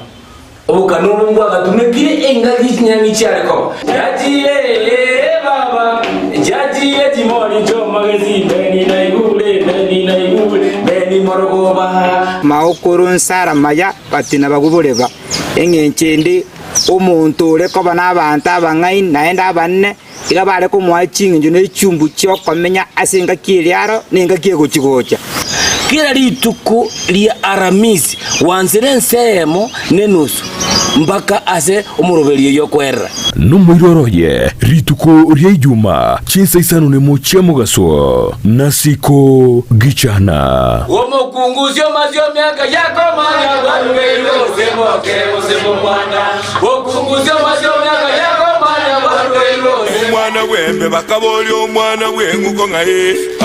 Obokano obo mbwagatumekire engaki chinyang'i chiare koba. Chiachire ee baba, chiachire chimori chi'omogesi, Beni naigure, Beni naigure, Beni morogoba. Maokoro nsara maya batina bagwo boreba. Eng'encho ende, omonto ore koba nabaanto abang'aini naende abanene, iga bare komoa ching'encho ne chumbu chi'okomenya ase engaki eria aro na engaki egochi-gocha. Kera rituko ria Aramisi gwansera ense eyemo nenusu mpaka ase omoroberio oyio okwerera. Nomoiroro oye rituko ria Ijuma chinsa isano nemo chia mogaso, nasiko gichana. Omokungu osio miaka yakomanya bwarugeirwe gose moke gose momwana. Okungu osio miaka yakomanya bwarugeirwe gose. Omwana bw'embe bakaboria omwana bw'eng'uko ng'ai ah.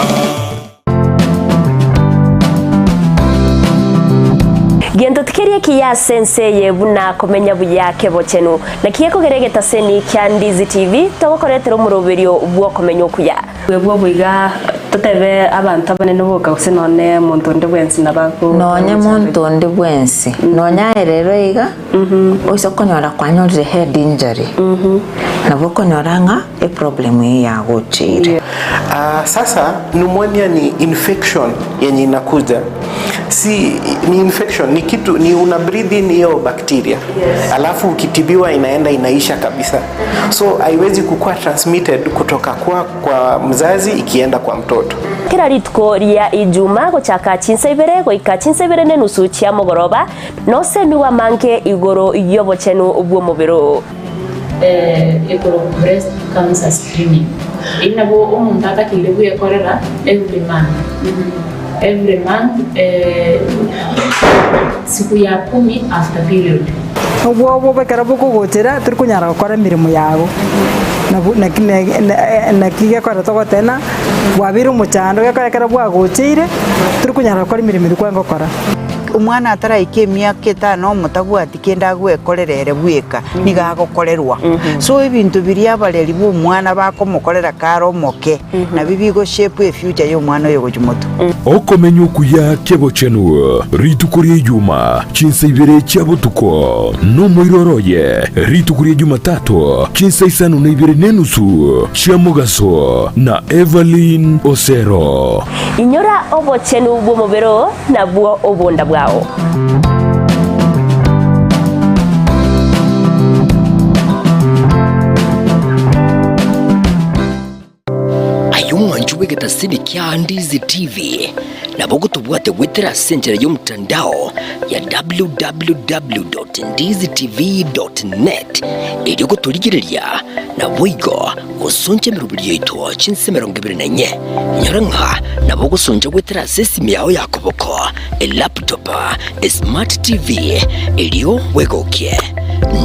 Gento tikeri ekiya ase ense eye buna komenya buya kebochenu. Naki gekogera egetaseni kia Ndizi TV togokoretera omoroberio bw'okomenya okuya. Bwebwo boiga totebe abanto abanene boka gose nonye monto onde bwensi nabo ako Nonye monto onde bwensi, nonye aye rero iga, oise okonyora kwanyorire head injury, nabo okonyora ng'a eproblem eyio yagocheire. Ah, sasa pneumonia ni infection yenye inakuja si ni infection ni kitu ni una breathe in hiyo bacteria yes. Alafu ukitibiwa inaenda inaisha kabisa, so haiwezi kukuwa transmitted kutoka kwa, kwa mzazi ikienda kwa mtoto. Kera rituko ria Ijuma gochaka chinsa ibere goika chinsa ibere nenusu chia mogoroba, nosemigwe amange igoro y'obochenu bw'omobere oo. Ekorokwa breast cancer screening. Eyio nabo omonto atakeire bwekorera every month, every month siku ya kumi after period. Obwoba obo ekero bokogochera tori konyara gokora emeremo yago, nabo naki naki gekogera togoteba ng'a bwabeire omochando gekogera ekero bwagocheire tori konyara gokora emeremo eria kwarenge gokora. Omwana ataraika emiaka etano omotabwati kende agwekorera ere bweka, nigo agokorerwa. So ebinto biria abareri ba omwana bakomokorera kare omoke, nabio bigo shape efuture ya omwana oyo gochia motwe. Okomenya okuya kebochenu rituko ria Ijuma chinsa ibere chia botuko, nomoiroro oye rituko ria Jumatatu chinsa isano na ibere nenusu chia mogaso na Evelyn Osero. Inyora obochenu bw'omobere oo nabwo obonda bwao. Aye omwanchi bw'egetasini kia Ndizi TV, nabo ogotobwate goetera ase enchera y'omotandao ya www.ndizitv.net erio gotorigereria naboigo gosoncha emeroberi yaito chinse 24. Inyora ng'a nabo ogosoncha goetera ase esimi yao ya koboko, elaptop, esmart TV, erio bwegokie.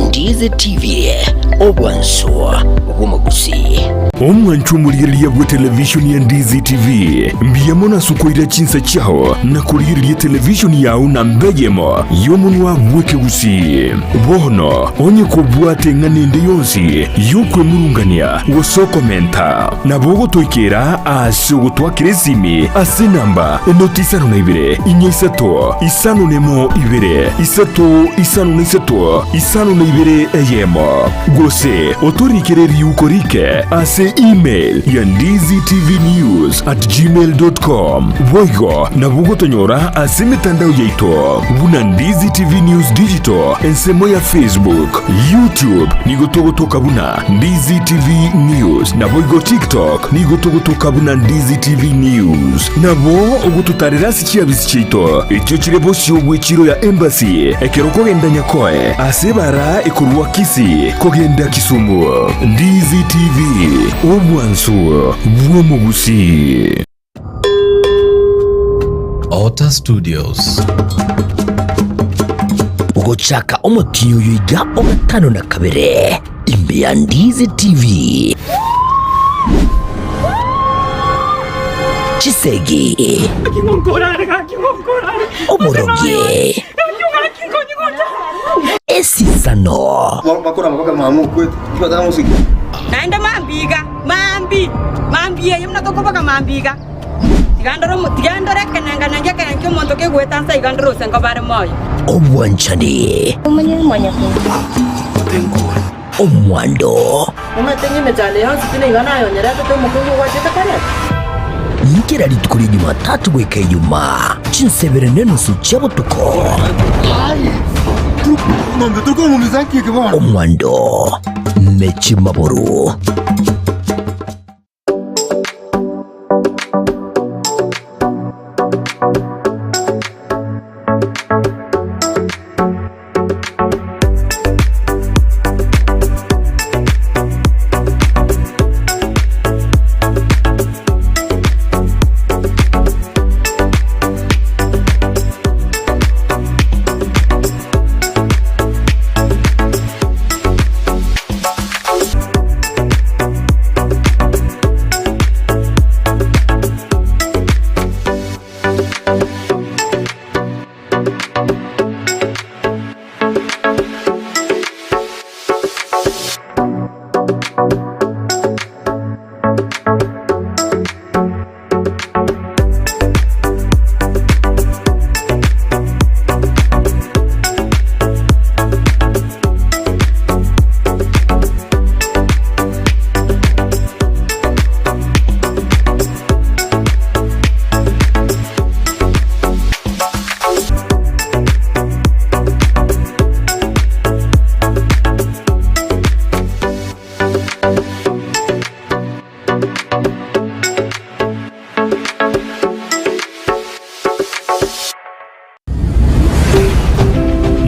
Ndizi TV, obwansu bw'omogusii. Omwanchwa omorigereria bw'etelevishoni ya Ndizi TV, mbuya mono ase okoira chinsa chiao na korigereria etelevishoni yao namba eyemo y'omonwa bw'ekegusii. Bono onye kobwate eng'ana ende yonsi y'okwemurungania gose okomenta, nabo ogotoikera aase ogotwakera esimi ase enamba enoti isano na ibere, inya isato, isano nemo ibere, isato isano na isato, isano na ibere eyemo. Gose otorikere riuko rike ase email ya ndizitvnews at gmail dot com. Boigo nabo ogotonyora ase emetandao yaito buna Ndizi TV News Digital ensemo ya Facebook, YouTube nigo togotoka buna Ndizi TV News naboigo TikTok nigo togotoka buna Ndizi TV News. Nabo ogototarera ase chiabisi chiaito echio chire bosio bw'echiro ya Embassy ekero okogenda Nyakoe ase ebara. Epara ekorwa Kisii kogenda Kisumu. Ndizi TV, obwansu bw'omogusii. Otter Studios. Gochaka omotinyi oyo iga o gatano na kabere imbe ya Ndizi TV. Chisegi, oborogi, esisano. Naende mambiga, mambi, mambi eye buna tokoboka mambiga. Tiga ndore omo, tiga ndore ekenenga-nenga ekenenga ki'omonto kegoeta nse iga ndore ose nkobare moyo. Obwanchani. Omwando. Omanyete ng'a emechando yonsi pi nigo nayonyeretete omokungu ogwachete koreta? Kera rituko ria Jumatatu goika Ijumaa, chinsa ibere na enusu chia botuko. Omwando ne chimaburu.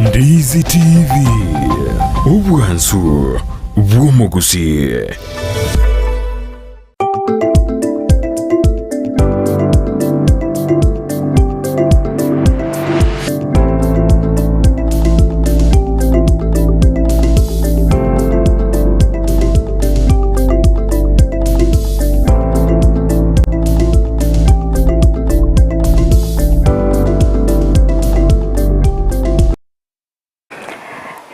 Ndizi TV, obwansu bw'omogusii.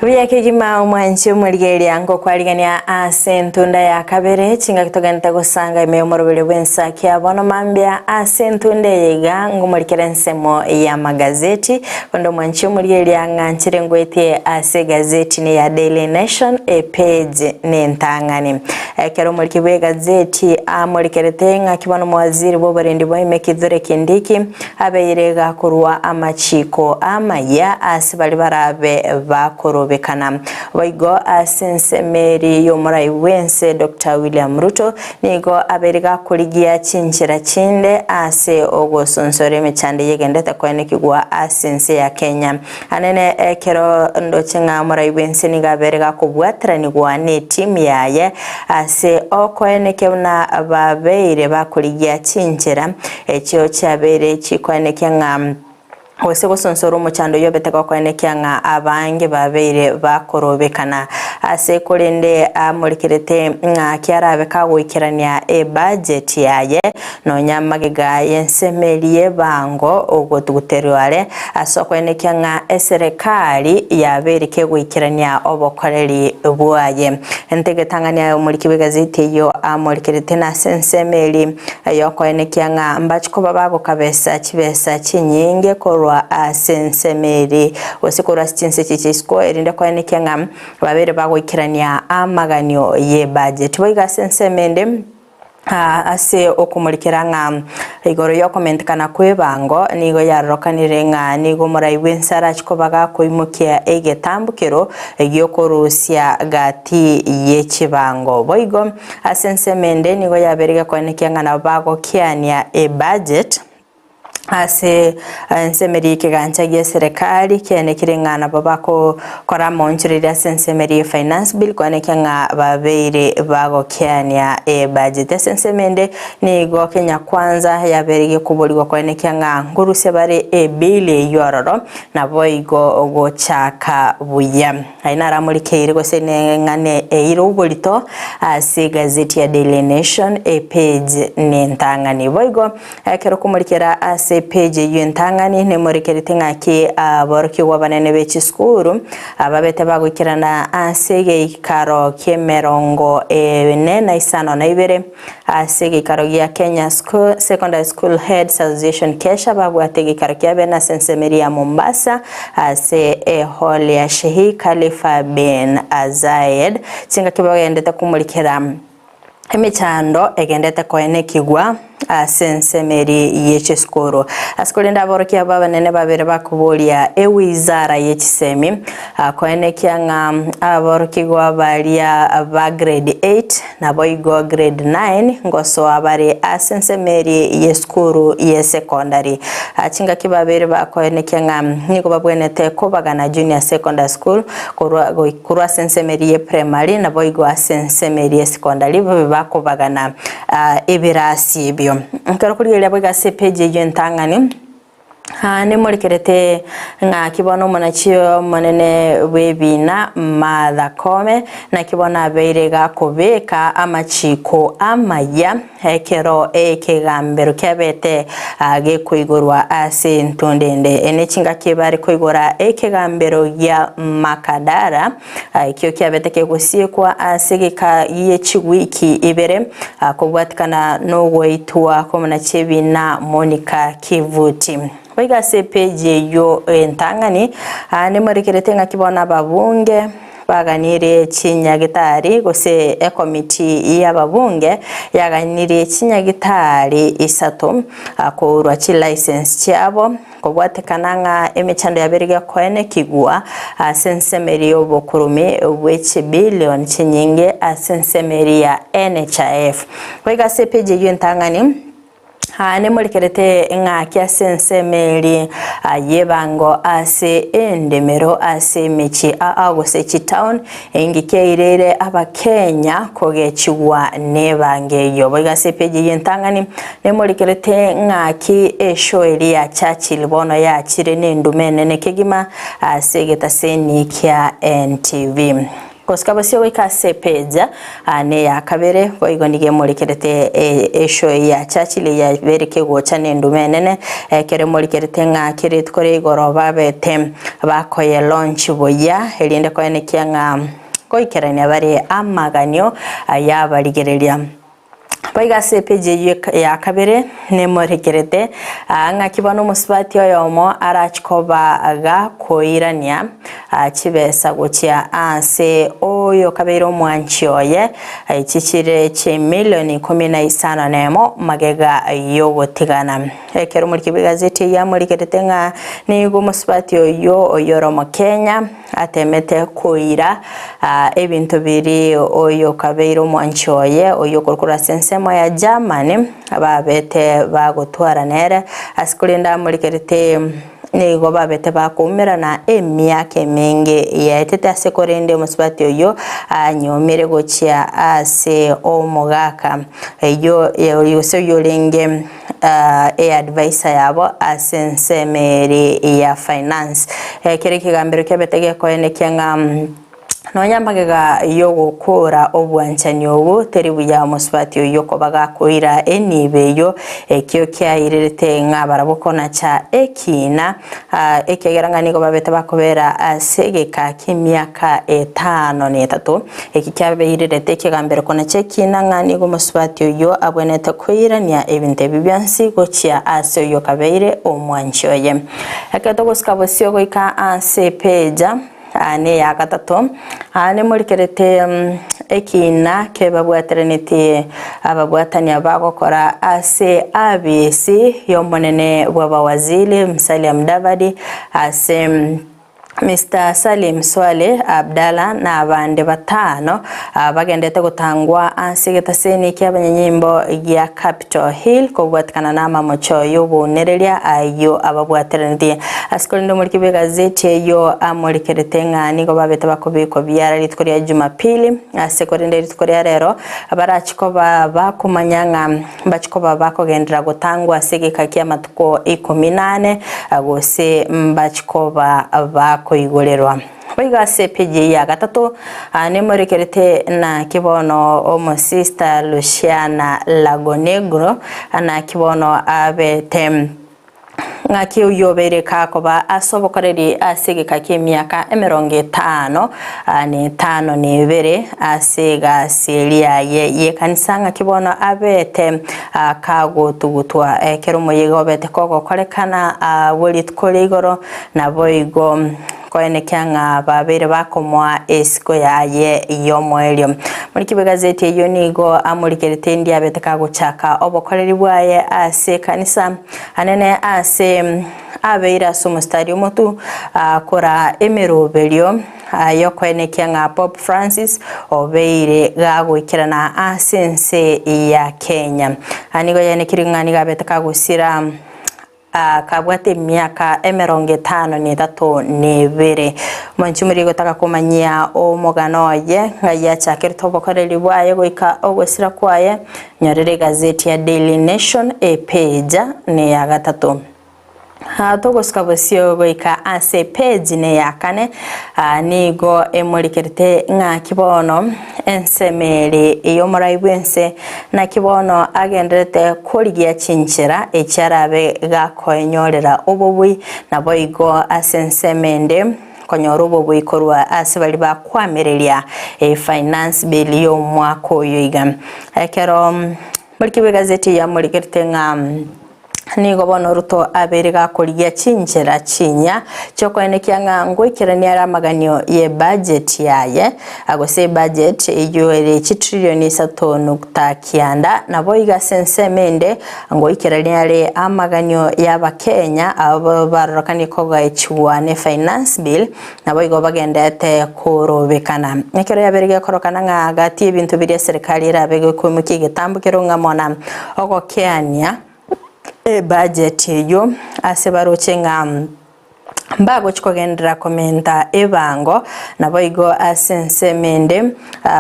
Buya kegima omwanchi omorigereria ngokwarigania ase entunda ya kabere chingaki togenete gosanga ime omorobere bw'ensa kia bono mambia ase entunda eye iga ngomorikera ensemo ya magazeti onde omwanchi omorigereria ng'anchire ngwetie ase egazeti ne ya Daily Nation epage ne entang'ani ekero omoriki bwa egazeti amorikerete ng'aki bono omowaziri bwa oborendi bwa ime Kithure Kindiki Abeire gakorua amachiiko amaya ase baria barabe bakorobekana. Boigo ase ensemo eri y'omorai bw'ense Doctor William Ruto nigo abeire gakorigia chinchera chinde ase ogosonsora emechando eye egendete koenekigwa ase ense ya Kenya. Anene ekero ndoche ng'a omorai bw'ense nigo abeire gakobwateranigwa n'etimu yaye ase okoenekia buna babeire bakorigia chinchera echio chiabeire chikoenekia ng'a gose gosonsora omochando oyio obete gokoenekia ng'a abange babeire bakorobekana ase korende amorekerete ng'a kiarabe kagoikerania ebudget yaye Nonya magega y'ensemo eria y'ebango ogotuguterwa are ase okoenekia ng'a eserekari yabeire kegoikerania obokoreri bwaye. Ntegetang'ani aye omoriki bw'egazeti eyio amorikerete nase ensemo eria y'okoenekia ng'a mbachi koba bagokabesa chibesa chinyinge korwa ase ensemo eria gose korwa ase chinse echi chia isiko erinde koenekia ng'a babeire bagoikerania amaganio y'ebudget. Boigo ase ensemo ende. Ase okomorikera ng'a igoro y'okomentekana kw'ebango nigo yarorokanire ng'a nigo omorai bw'ense arache koba gakoimokia egetambokero gi'okorusia gati ye chibango. Boigo ase ensemo ende nigo yabeire gekoenekia ng'a nabo bagokiania ebudget. Ase ensemeri y'ekegancha gi'eserekari kiane kere ng'a nabo bakokora amaonchoreria ase ensemeri ye Finance Bill koenekia ng'a babeire bagokeania ebudget. Ase ensemo ende nigo Kenya Kwanza yabeire gekoborigwa koenekia ng'a nkorusia bare ebill eyio ororo naboigo gochaka buya. Aye naramorikeire gose neng'ana eire oborito ase egazeti ya Daily Nation epage nentang'ani. Boigo Ekero komorikera ase epeji eyio entang'ani, nemorikerete ng'aki aborokigwa abanene be chisukuru ababete bagoikerana ase egeikaro ki'emerongo ene na isano na ibere ase egeikaro gia Kenya Secondary School Heads Association KESHA babwate egeikaro kia bene ase ensemo eria ya Mombasa ase ehall ya Sheikh Khalifa bin Zayed chingaki bagendete komorikera Emechando egendete koenekigwa ase ensemo eria ye chisukuru. Ase korende aborokia aba abanene babere bakoboria ewizara ye chisemi koenekia ng'a aborokigwa baria ba grade 8 naboigo grade 9 ngosoa bare ase ensemo eria ye sukuru ye secondary. Chingaki babere bakoenekia ng'a nigo babwenerete kobagana junior secondary school korwa Korwa ase ensemo eria ye primary naboigo ase ensemo eria ye secondary babe bakobagana ebirasi ebio. Ekero okorigereria boigo ase epage eyio entang'ani, nemorekerete ng'aki bono omonachi omonene bw'ebiina Martha Koome, naki bono abeire gakobeka amachiko amaya Ekero ekegambero kiabete gekoigorwa ase entunda ende, ene chingaki bare koigora ekegambero gia Makadara, ekio kiabete kegosiekwa ase egeka gie chiwiki ibere, kobwatikana nogoitwa kw'omonachiebi Monica Kivuti. Boigo ase epeji eyio entang'ani, nemorekerete ng'aki bono ababunge baganirie chinyagitari, gose ekomiti y'ababunge yaganirie chinyagitari isato korwa chilicense chiabo, kobwatekana ng'a emechando yabeire gekoenekigwa ase ensemo eria y'obokurumi bwe chibillion chinyinge ase ensemo eria ya NHIF. Boigo ase epeji eyio entang'ani, Aa nemorekerete ng'aki ase ensemo eria y'ebango ase endemero ase emechie aa gose chitown engi kiaireire abakenya kogechigwa nebango eyio. Boigo ase epeji eyio entang'ani nemorekerete ng'aki eshow eria ya Churchill bono yachire nendumo enene kegima ase egetaseni kia NTV. Gosika bosio goika ase epeja neya kabere, boigo nigo emorikerete eshow ya Churchill eyabere kegocha nendumo enene, ekero emorikerete ng'a kera rituko ria igoro babete bakoye launch buya erinde koenekia ng'a goikerania bare amaganio ayabarigereria. Boigo ase epeji eyio ya kabere nemorekerete ng'aki bono omosubati oyomo arache koba gakoirania chibesa gochia ase oyokabeire omwanchi oye, echi chire chimilioni ikomi na isano nemo magega yogotigana. Ekero omoriki bw'egazeti eyio amorikerete ng'a nigo omosubati oyio oyore omokenya, Atemete koira ebinto biria oyokabeire omwanchi oye, oyio okorokwa ase ensemo ya Germany, babete bagotwara nere, ase korende amorikerete nigo babete bakoumerana emiaka emenge yaetete ase korende omosubati oyio anyomire gochia ase omogaka eyio gose oyio orenge eadvisor yabo ase ensemo ere ya finance. Ekero ekegambero kiabete gekoenekia ng'a nonya amagega y'ogokora obwanchani obwo teri buya omosubati oyio koba gakoira enibo eyio, ekio kiairerete ng'a barabwo konacha ekiina ekiagera ng'a nigo babete bakobera ase egeka ki'emiaka etano na etato. Eki kiabeirerete ekegambero konacha ekiina ng'a nigo omosubati oyio abwenerete koirania ebinto ebi bionsi gochia ase oyio okabeire omwanchi oye. Ekero togosika bosio goika ase epeja neya gatato, aa nemorikerete ekiina kebabwateranetie ababwatania bagokora ase abisi y'omonene bw'abawaziri Musalia Mudavadi ase. Mister Salim Swaleh Abdalla na abande batano bagendete gotangwa ase egetaseni ki'abanyanyimbo gia Capitol Hill kobwatikana namamocho y'obounereria ayio ababwateranetie. Ase korende omoriki bw'egazeti eyio amorikerete ng'a nigo babete bakobekwa biara rituko ria Jumapili ase korende rituko ria rero barachi koba bakomanya ng'a Mbachie koba bakogenderera gotangwa ase egeka ki'amatuko ikomi na ane, gose mbachie koba bakoigorerwa. Boigo ase epeji eye ya gatato, nemorekerete naki bono omosista Luciana Lagonegro, naki bono abete. Ng'aki oyio obeire kakoba ase obokoreri ase egeka ki'emiaka emerongo etano na etano na ebere ase egasi eria yaye y'ekanisa, ng'aki bono abete kagotugutwa ekero omoyega obete kogokorekana agwo rituko ria igoro, naboigo koenekia ng'a babeire bakomoa esiko yaye y'omoerio. Moriki bw'egazeti eyio nigo amorikerete endi abete kagochaka obokoreri bwaye ase ekanisa anene ase abeire ase omostari omotu koraa emeroberio y'okoenekia ng'a Pope Francis obeire gagoikerana ase ense ya Kenya. Nigo yaenekirie ng'a nigo abete kagosira Akabwata emiaka emerongo etano na etato na ebere. Omonto omoria gotaka komanyia omogano oye, ng'ai achakerete obokoreri bwaye goika ogosira kwaye, nyorera egazeti ya Daily Nation epeja neya gatato. Togosuka bosio goika ase epeji neya kane, nigo emorikerete ng'aki bono Ensemo ere ey'omorai bw'ense, naki bono agendererete korigia chinchera echi arabe gakoenyorera obobui, naboigo ase ensemo ende konyora obobui korwa ase baria bakoamereria efinance bill y'omwaka oyo iga. Ekero moriki bw'egazeti eye amorikerete ng'a Nigo bono Ruto abeire gakorigia chinchera chinyia chiokoenekia ng'a ngoikerania are amaganio y'ebudget yaye, gose ebudget eyio ere chitrilioni isato nukta kianda, naboigo ase ensemo ende ngoikerania are amaganio y'abakenya abo barorokanie kogaechigwa ne finance bill naboigo bagendete korobekana. Ekero yabeire gekorokana ng'a gati ebinto biria serikali erabe gekoimokia egetambo kero ng'a mona ogokeania ebudget eyio ase baroche ng'a mbagochi kogenderera komenta ebango naboigo ase ensemo ende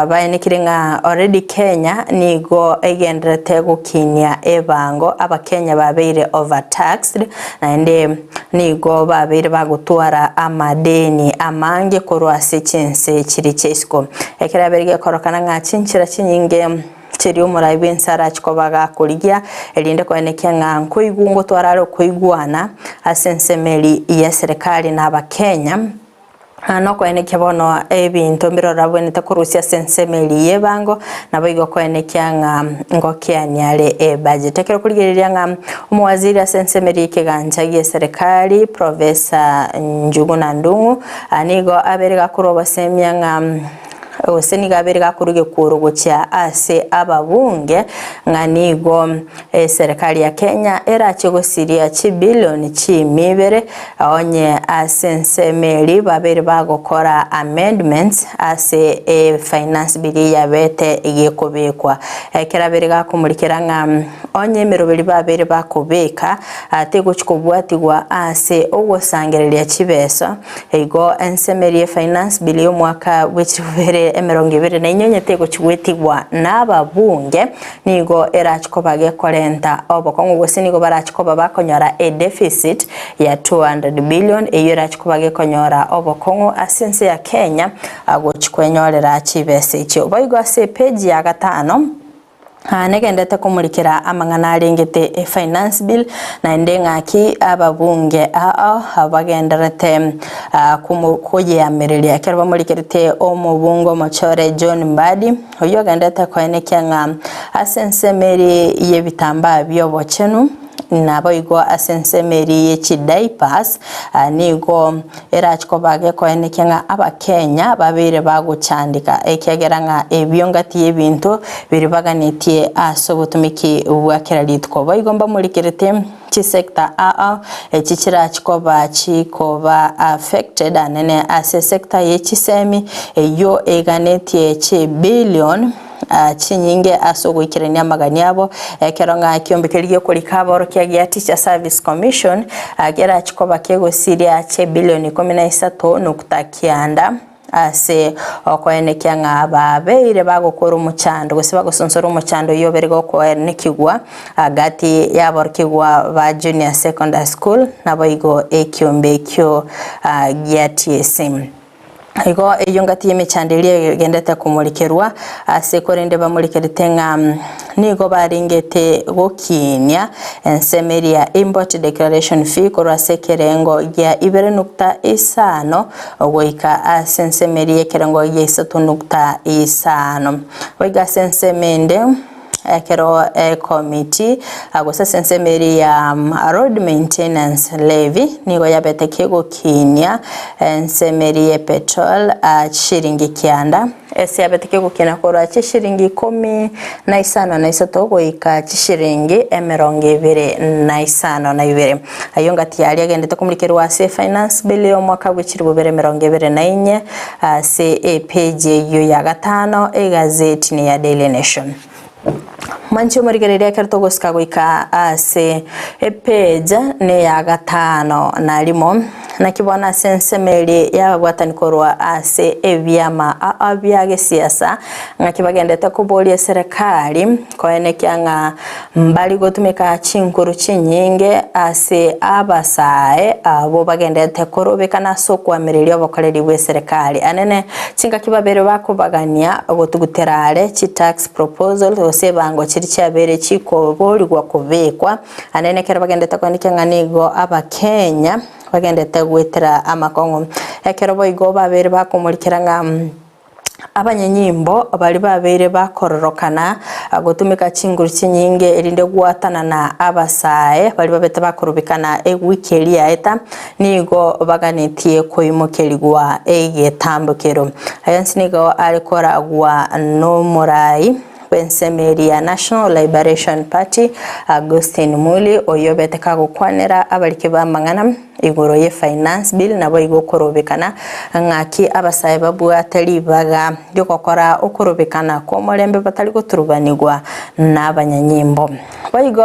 baenekire ng'a already Kenya nigo egendererete gokinia ebango abakenya babeire overtaxed naende Nigo babeire bagotwara amadeni amange korwa ase chinse chiria chia isiko. Ekero yabeire gekorokana ng'a chinchera chinyinge chiria omorai bw'ense arache koba gakorigia, erinde koenekia ng'a nkoigwa ngotwara are okoigwana ase ensemo eria y'eserekari na abakenya, Nokoenekia bono ebinto mbirorabwenerete korusia ase ensemo eria y'ebango, naboigo koenekia ng'a ngokeania are ebudget. Ekero okorigereria ng'a omowaziri ase ensemo eria y'ekegancha gi'eserekari Professor Njuguna Ndung'u nigo abeire gakorwa obosemia ng'a gose nigo abeire gakorwa egekworo gochia ase ababunge ng'a nigo eserekari ya Kenya erache gosiria chibilioni chiimi ibere onye ase ensemo eria babeire bagokora amendments ase efinance bill yabete gekobekwa. Ekero abeire gakomorikera ng'a onye emeroberi babeire bakobeka tegochi kobwatigwa ase ogosangereria chibesa Igo ensemo eria y'efinance bill y'omwaka bwe chilifu bibere emerongo ebere na inye onye tegochi gwetigwa nababunge nigo erachi koba gekorenta obokong'u gose nigo barachi koba bakonyora a deficit ya 200 billion eyio erachi koba gekonyora obokong'u ase ense ya Kenya gochi kwenyorera chibesa echio. Boigo ase epeji ya gatano. Aa negendete komorikera amang'ana arengete e finance bill naende ng'aki ababunge aa bagendererete koyeamereria ekero bamorikerete omobunge omochore John Mbadi oyio ogenderete koenekia ng'a ase ensemo eria y'ebitambaa bi'obochenu. Naboigo ase ensemo eria ye chidiapers nigo erache koba gekoenekia ng'a Abakenya babeire bagochandeka ekiagera ng'a ebio ngati y'ebinto biria baganetie ase obotumiki bwa kera rituko. Boigo mbamorikerete chisector ao echi chirache koba chikoba affected anene ase esector ye chisemi eyio eganetie chibillion chinyinge ase ogoikerania amagani abo, ekero ng'a ekiombe keria gekorika aborokia gia Teacher Service Commission kerache koba kegosiria chibilioni ikomi na isato nukta kianda ase okoenekia ng'a babeire bagokora omochando gose bagosonsora omochando oyio obere gokoenekigwa gati y'aborokigwa ba Junior Secondary School naboigo ekiombe ekio gia TSC. Igo eyio ngati y'emechando eria egendete komorikerwa ase korende bamorikerete ng'a nigo barengete gokiinia ensemo eria import declaration fee korwa ase ekerengo gia ibere nukta isano goika ase ensemo eria y'ekerengo gia isato nukta isano. Goika ase ensemo ende. Ekero ekomiti gose ase ensemo eria ya Road Maintenance Levy nigo yabete kegokinia ensemo eria ye petrol chishiringi kianda, ase yabete kegokina korwa chishiringi ikomi na isano na isato goika chishiringi emerongo ebere na isano na ibere. Ayio ngati yaria agendete komorikerwa ase Finance Bill y'omwaka bwe chilifu bibere emerongo ebere na inye ase epeji eyio ya gatano egazeti ya Daily Nation. Mwanche omorigereria ekero togosika goika ase epeji neya gatano na rimo naki bono ase ensemo eria y'ababwatani korwa ase ebiama aa bia gesiasa ng'aki bagendete koboria eserekari koenekia ng'a Mbari gotumeka chinkuru chinyinge ase abasae abwo bagenderete korobekana ase okoamereria obokoreri bw'eserekari. Anene chingaki babere bakobagania gotugutera are chi tax proposals gose ebango chiria chiabeire chikoborigwa kobekwa. Anene ekero bagenderete koenekia ng'a nigo abakenya bagenderete goetera amakong'u. Ekero boigo babeire bakomorikera ng'a. Abanyanyimbo baria babeire bakororokana gotumeka chinguru chinyinge erinde gwatanana abasae baria babete bakorobekana ewiki eria yaeta nigo baganetie koimokerigwa egetambokero. Aya onsi nigo are koragwa nomorai bw'ensemo eria National Liberation Party Augustine Muli oyio obete kagokwanera abariki b'amang'ana Igoro ye Finance Bill naboigo okorobekana ng'aki abasae babwate ribaga ri'ogokora okorobekana kw'omorembe batari goturubanigwa n'abanyanyimbo. Boigo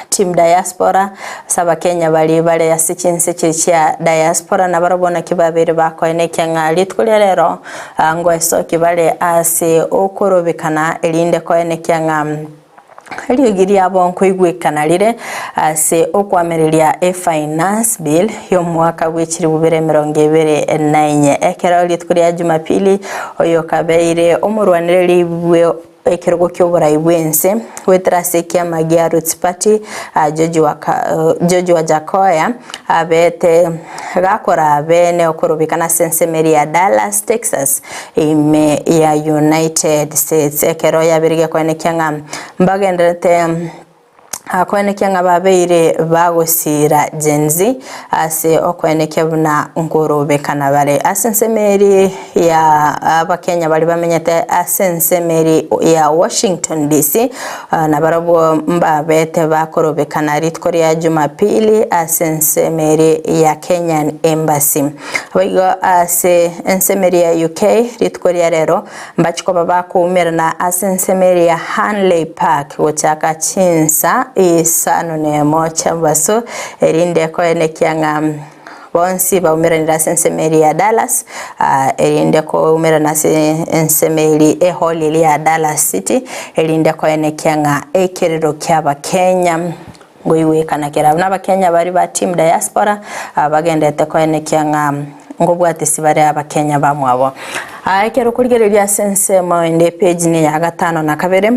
Team Diaspora ase abakenya baria bare ase chinse chiria chia Diaspora nabarobwo naki babeire bakoenekia ng'a rituko ria rero ngoesokia bare ase okorobekana erinde koenekia ng'a Eriogi riabo nkoigwekana rire ase okoamereria eFinance Bill y'omwaka bwe chilifu bibere emerongo ebere na enye. Ekero rituko ria Jumapili oyokabeire omorwanereri bwe ekerogo ki'oborai bw'ense goetera ase ekiama gia Roots Party George Wajackoyah abete gakora bene okorobekana ase ensemo eria ya Dallas, Texas ime ya United States. Ekero yabeire gekoenekia ng'a mbagendererete koenekia ng'a babeire bagosiira Gen Z ase okoenekia buna nkorobekana bare ase ensemo eria ya Abakenya baria bamenyete ase ensemo eria ya Washington DC nabarabwo mbabete bakorobekana rituko ria Jumapili ase ensemo eria ya Kenyan Embassy. Boigo ase ensemo eria ya UK rituko ria rero mbachi koba bakoumerana ase ensemo eria ya Hanley Park gochaka chinsa isano nemo chi'omobaso erinde koenekia ng'a Bonsi baumeranire ase ensemo eria ya Dallas, erinde koumerana ase ensemo eria ehall eria ya Dallas City, erinde koenekia ng'a ekerero ki'Abakenya ngoigwekana kere. Abwo n'Abakenya baria ba team diaspora bagenderete koenekia ng'a ngobwatisi bare Abakenya bamwabo. Ekero okorigereria ase ensemo ende epage neya gatano na kabere.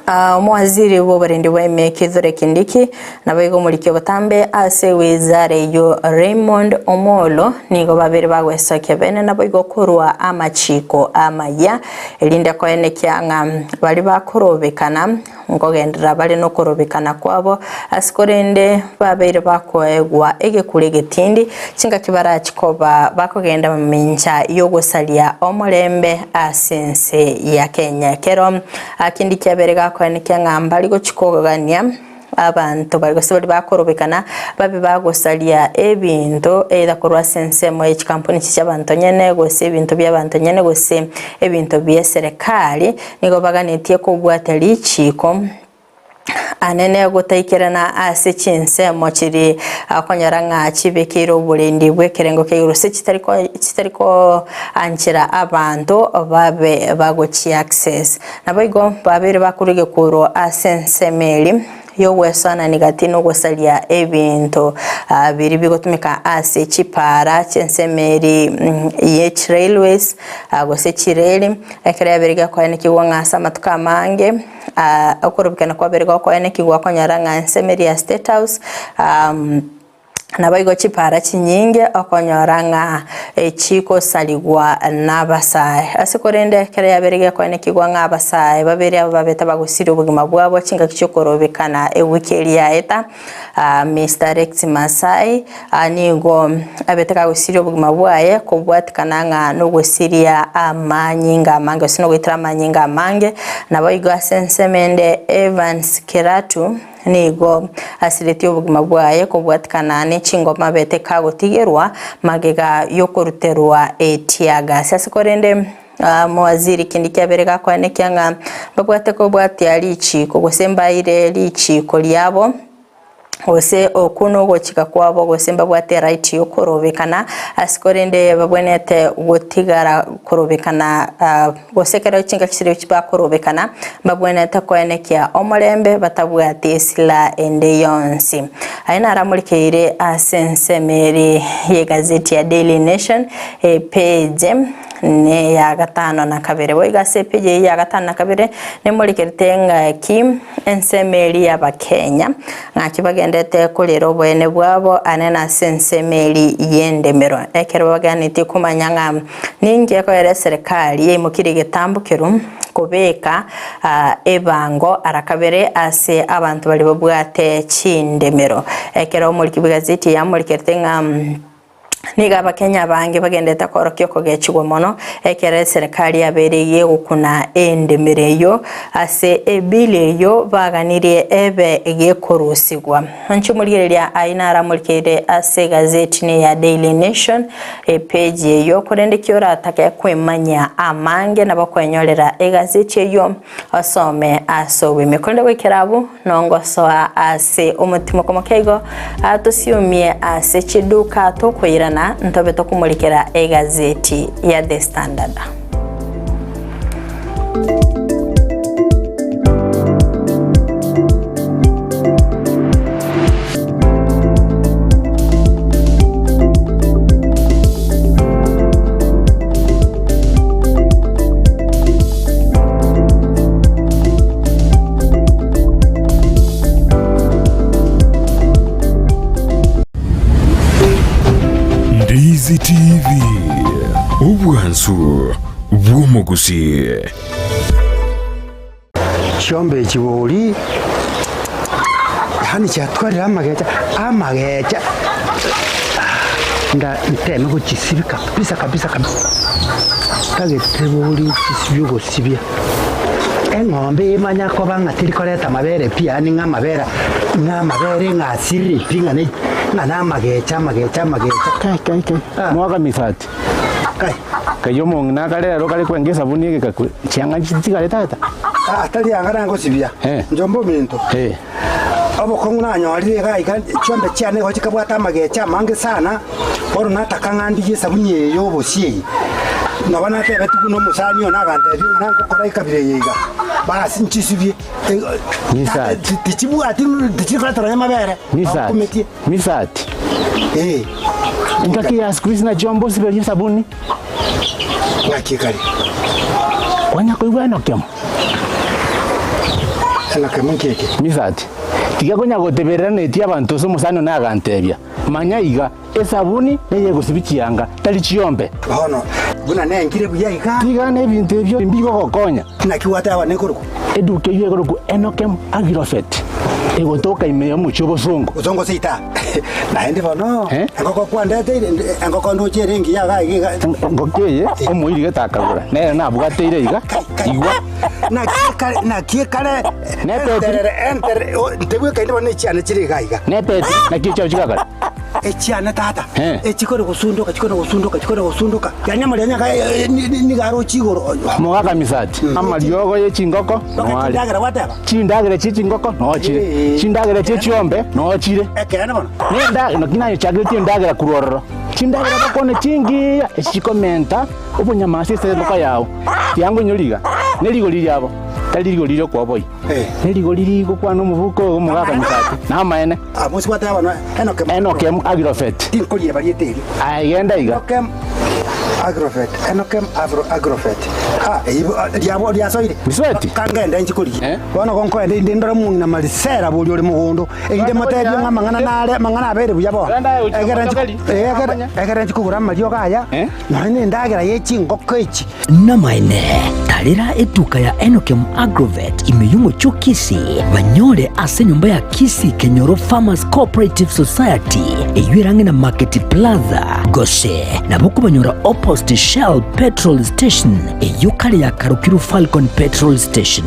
Omowaziri bw'oborendi bwa ime Kithure Kindiki naboigo omoriki obotambe ase ewizara eyio Raymond Omolo nigo babere bagwesokia bene naboigo korwa amachiko amaya erinde koenekia ng'a baria bakorobekana. nkogenderera bare nokorobekana kwabo ase korende babeire bakoegwa egekura egetindi chingaki barachi koba bakogenda mamincha yogosaria omorembe ase ense ya Kenya. Ekero Kindiki kiabere gakoenekia ng'a mbari gochi kogania abanto bari gose baria bakorobekana babe bagosaria ebinto either korwa ase ensemo ye chikampuni echi chiabanto nyene gose ebinto bia abanto nyene gose ebinto bia eserekari nigo baganetie kobwatia richiko anene gotaikerana ase chinsemo chiri okonyora ng'a chibekeire oborendi bw'ekerengo kia igoro gose chitari ko chitari koanchera abanto babe bagochia access. Naboigo babeire bakorwa egekuro ase ensemo eria y'ogwesoanania gati na ogosaria ebinto biria bigotumeka ase chipaara chi'ensemo eria ye chirailways gose chireli, ekero yabeire gekoenekigwa ng'a ase amatuko amange okorobekana kwabeire gokoenekigwa okonyora ng'a ensemo eria ya State House. Naboigo chipaara chinyinge okonyora ng'a chikosarigwa nabasae. Ase korende ekero yabeire gekoenekigwa ng'a abasae babere aba babete bagosiria obogima bwabo chingaki chi'okorobekana ewiki eria yaeta, Mister Rex Masai nigo abete kagosiria obogima bwaye kobwatikana ng'a nogosiria amanyinga amange gose nogoitera amanyinga amange. Naboigo ase ensemo ende Evans Kiratu Nigo asiretie obogima bwaye kobwatikana ne chingoma abete kagotigerwa magega y'okoruterwa etiagasi. Ase korende mowaziri kende kiabere gakoenekia ng'a mbabwate kobwatia richiiko gose mbaire richiiko riabo gose okwo nogochika kwabo gose mbabwate eright yokorobekana ase korende babwenerete gotigara korobekana Gose ekero chingaki chiria bakorobekana, mbabwenerete koenekia omorembe batabwati esila ende yonsi. Aya naramorikeire ase ensemo ere y'egazeti ya Daily Nation, epeji neya gatano na kabere. Boigo ase epeji eyio ya gatano na kabere nemorikerete ng'aki ensemo eria y'Abakenya ng'aki bagenderete korera oboene bwabo ane nase ensemo eria y'endemero. Ekero baganetie komanya ng'a Ninki ekoera eserekari yaimokirie egetambo keru kobeka ebango ara kabere ase abanto baria babwate chindemero? Ekero omoriki bw'egazeti eye amorikerete ng'a nigo abakenya abange bagenderete koorokia okogechigwa mono ekero eserekari yabeire egokuna endemero eyio ase ebill eyio baganirie ebe gekorusigwa. Inche omorigereria ayio naramorikeire ase egazeti ya Daily Nation Epeji eyio, korende ki oratake kwemanyia amange nabo kwenyorera egazeti eyio osome ase oboime. Korende goikera abwo nongosoa ase omotimoko moke igo tosiumie ase chiduka tokoirana ntobe tokomorikera egazeti ya The Standard. Ndizi TV, obwansu bw'omogusi. Chiombe echi bori, yaani chiatwarire amagecha, amagecha nda nteme gochisibia kabisa kabisa kabisa, ntagete bori chisibie ogosibia, eng'ombe emanya koba ng'a teri koreta amabere pi yaani ng'a amabere ng'a amabere ng'a asirire pi ng'a ne ng'a na amagecha amagecha amagecha. Kai kai kai, mwaka misati. Kai. Kai omong'ina akare ero kare kwenga esabuni egekakwe, chianga nchitigare tata. Atari anga nangosibia, njombe ominto. Obokong'u nanyorire iga iga chiombe chiane igo chikabwata amagecha amange sana, bono nataka ng'a ndigie esabuni eye ya obosie eye. Nabo natebetigwe buna omosani one agantebia ng'a nangokora ekabira eye iga, basi nchisibie. Misati. Tichibwati tichikoretera nonya amabere, Misati. Misati. Engaki ya siku hizi nachio mbosiberie esabuni. Ng'aki ekare? Kwanya koigwa enokemo? Enokemo nki eke? Misati. Tiga konya goteberera netie abanto ase omosani one agantebia, Manya iga, esabuni neyegosibia chianga, tari chiombe. Bono, buna nengire buya iga. Tiga nebinto ebio mbigogokonya. Naki gwateba nekorokwa? Eduka eyio ekorokwa Enokem Agrofet, egotoka ime y'omochie o Bosongo. Bosongo seita. Naende bono, engoko kwandeteire, engoko ndoche ere engiya iga iga iga. Engoko eye omoiri gete akagora, nere nabwateire iga, igwa. Naki ekare, naki ekare, enterere, enterere, o, ntebwekaini bono echiane chire iga iga. Nepeti, naki echiao chigakora? Echiane tata, echikore gosundoka, chikore gosundoka, chikore gosundoka, yaani amaria aka nigo aroche igoro. Mogaka misati, amariogo ye chingoko noare. Chindagera gwateba? Chindagera chie chingoko noo chire, chindagera chie chiombe noo chire. Ekeene bono. Nenda, naki nayechakeretie endagera korwa ororo. Chindagera bakwane chingiya, echi chikomenta obonyama ase engoko yao. Tiango inyore iga, ne rigori riabo, tari rigori ri'okoboyia, ne rigori rigokwana omobuko oyo omogaka misati, namaene. Enokem Agrofet. Aye genda iga. Agrofet, Enokem Afro Agrofet. Ah, eyio riabo riasoire. Misweti. Kangende inche korigia. Bono gonkoenda inde ndore omong'ina Marisela boria ore mogondo, erinde motebie ng'a amang'ana nare, amang'ana abeire buya bono. Egere nchi, egere, egere nchi kogora amariogo aya, nonya na endagera ye chingoko echi. Namaene, tarera etuka ya Enokem Agrovet ime y'omochie o Kisii, banyore ase enyomba ya Kisii Kenyoro Farmers Cooperative Society, eyio ere ang'e na Market Plaza, gose nabo okobanyora opposite Shell Petrol Station, eyio kare yakarokirwe Falcon Petrol Station.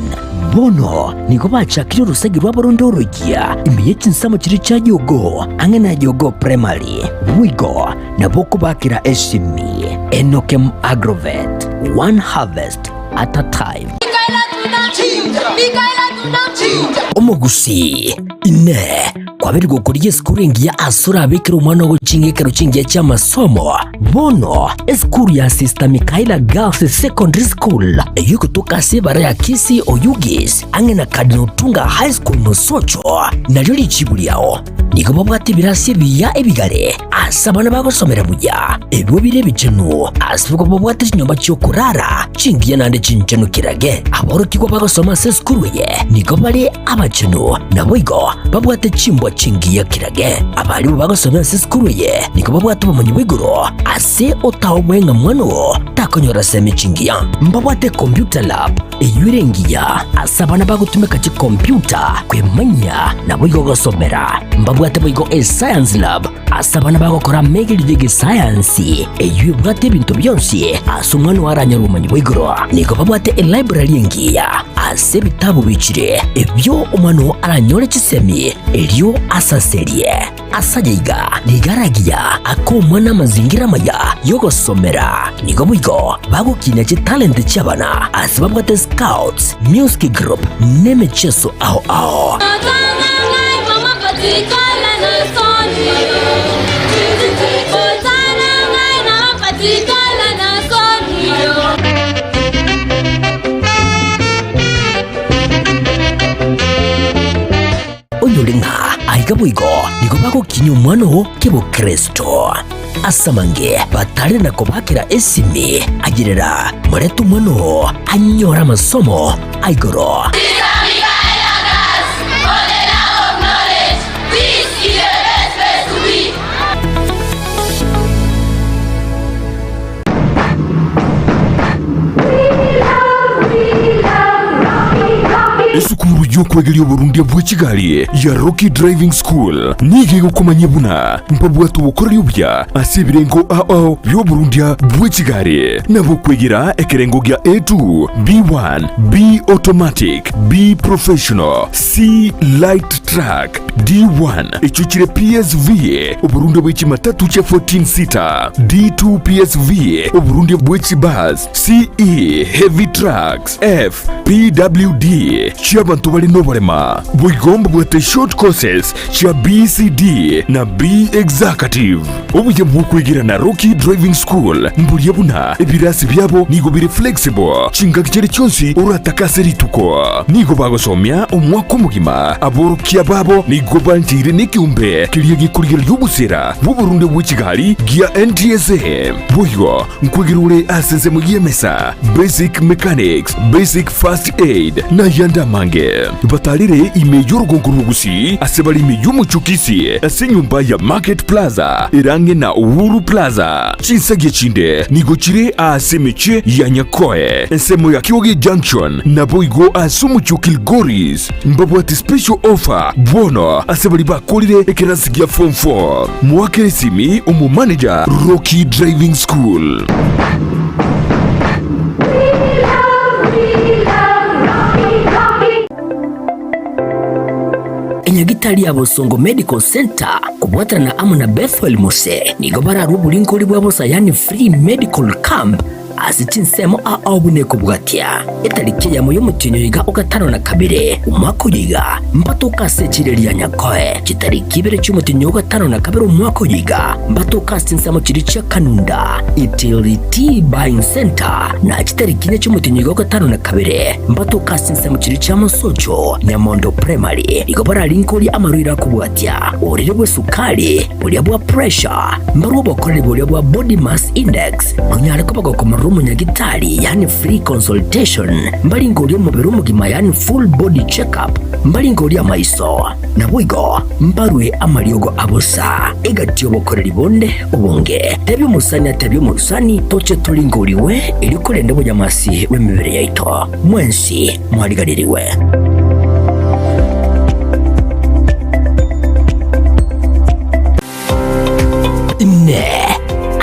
Bono nigo bachakire orosegi rwabo ronde oroyia ime ye chinsemo chiria chia Jogoo, ang'e na Jogoo Primary. Boigo nabo okobakera esimi. Enokem Agrovet, one harvest at a time. Omogusii, Inee, kwabeire gokorigia esukuru engiya ase orabekere omwana ogo ching'ekero chingiya chi'amasomo? Bono, esukuru ya Sister Michaela Girls Secondary School, eyio egotoka ase ebara ya Kisii Oyugis, ang'e na Cardinal Otunga High School Mosocho, nario richibu riao. Nigo babwate ebirasi ebiya ebigare ase abana bagosomera buya, ebio bire ebichenu, ase nigo babwate chinyomba chi'okorara chingiya naende chinchenu kirage. Aborokigwa bagosoma ase esukuru eye nigo bare abachenu, naboigo babwate chimbwa chingiya kirage. Abarimu bagosomia ase esukuru eye nigo babwate obomanyi bwa igoro ase otaobwe ng'a mwana oo takonyora semi chingiya. Mbabwate computer lab Eyio ere engiya ase abana bagotumeka chikompiuta kwemanyia naboigo gosomera. Mbabwate boigo escience lab ase abana bagokora amegerio y'egesayansi eyio ebwate ebinto bionsi ase omwana oo aranyore obomanyi bwa igoro. Nigo babwate elibrary engiya ase ebitabu bichire ebio omwana oo aranyore chisemi erio asaserie. Ase ayaiga nigo aragiya ake omwana amazingira amaya y'ogosomera. Nigo boigo bagokinia chitalenti chi'abana ase babwate scouts, music group n'emecheso ao ao. Onyore ng'a aiga boigo nigo bagokinyia omwana oo kebokristo. Ase amange batare na kobakera esimi, ayerera morete omwana oo anyore amasomo a igoro. Esukuru y'okwegeria oborundia bwe chigari ya Rocky Driving School nigo egokomanyia buna mbabwate obokoreri obuya ase ebirengo ao ao bi'oborundia bwe chigari nabo okwegera ekerengo gia A2, B1, B Automatic, B Professional, C Light Truck, D1 echio chire PSV, oborundia bwe chimatatu chia 14 seater, D2 PSV, oborundia bwe chibus, CE Heavy Trucks, F PWD chi'abanto bare noborema. Boigo mbabwate short courses chia BCD na B Executive. Obuya bw'okwegera na Rocky Driving School mboria buna ebirasi biabo nigo bire flexible chingaki chiria chionsi oratake ase rituko. Nigo bagosomia omwaka omogima. Aborokia babo nigo bancheire nekeombe keria gekorigereria obosera bw'oborunde bwe chigari gia NTSA. Boigo nkwegera ore ase ensemo y'emesa, basic mechanics, basic first aid, na ayande amange. Batarire ime y'orogongo rw'Ogusii ase bare ime y'omochie o Kisii ase enyomba ya Market Plaza ere ang'e na Uhuru Plaza. Chinsagia chinde nigo chire aase emechie ya Nyakoe, ensemo ya Kioge Junction, naboigo ase omochie o Kilgoris. Mbabwate special offer bono ase baria bakorire ekerasi gia form 4. Moakere esimi omomanager Rocky Driving School. Enyagitari ya Bosongo Medical Centre kobwaterana amo na Bethuel Mose nigo bararwe oboringori bwa bosa yaani free medical camp ase chinsemo ao buna ekobwatia. Etariki eyemo y'omotienyi oiga o gatano na kabere omwaka oyo iga mbatoke ase echire ria Nyakoe. Chitariki ibere chi'omotienyi o gatano na kabere omwaka oyo iga mbatoke ase chinsemo chiria chia Kanunda, Itility Buying Centre, na chitariki inye chi'omotienyi oiga o gatano na kabere mbatoke ase chinsemo chiria chia Mosocho, Nyamondo Primary. Igo bararinkorie amarwaire akobwatia, oborwaire bw'esukari, boria bwa pressure, mbarwe obokoreri boria bwa body mass index, nonyare koba gokomorora omonyagitari, yaani free consultation, mbaringorie omobere omogima yaani full body check up, mbaringorie amaiso, naboigo mbarwe amariogo abosa, egati y'obokoreri bonde obonge. Tebia omosani atebie omorusani, toche toringorigwe erio korenda obonyamasi bw'emebere yaito. Mwensi mwariganirigwe. Inee!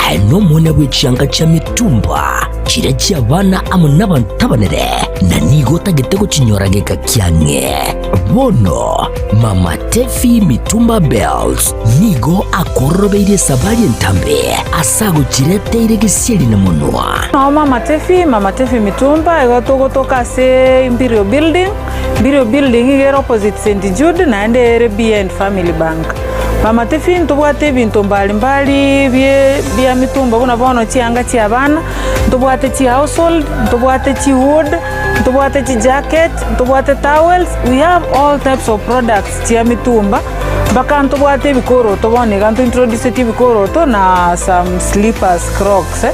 Aye nomwana bwe chianga chia mitumba, chiria chi'abana amo nabanto abanene, na nigo otagete gochinyora geka kiang'e? Bono Mama Tefi Mitumba Bells nigo akororobeirie esabari entambe ase agochireteire gesieri na monwa. Nao Mama Tefi, Mama Tefi Mitumba, igo togotoka ase Imperial Building, Imperial Building iga ere opposite St Jude naende ere behind Family Bank. Mama Tefi ntobwate ebinto mbali mbali bie bia mitumba buna bono chianga chia abana, ntobwate chi household, ntobwate chi wood, ntobwate chi jacket, ntobwate towels, we have all types of products chia mitumba, mpaka ntobwate ebikoroto bono iga ntointroducetie ebikoroto na some slippers, crocs eh.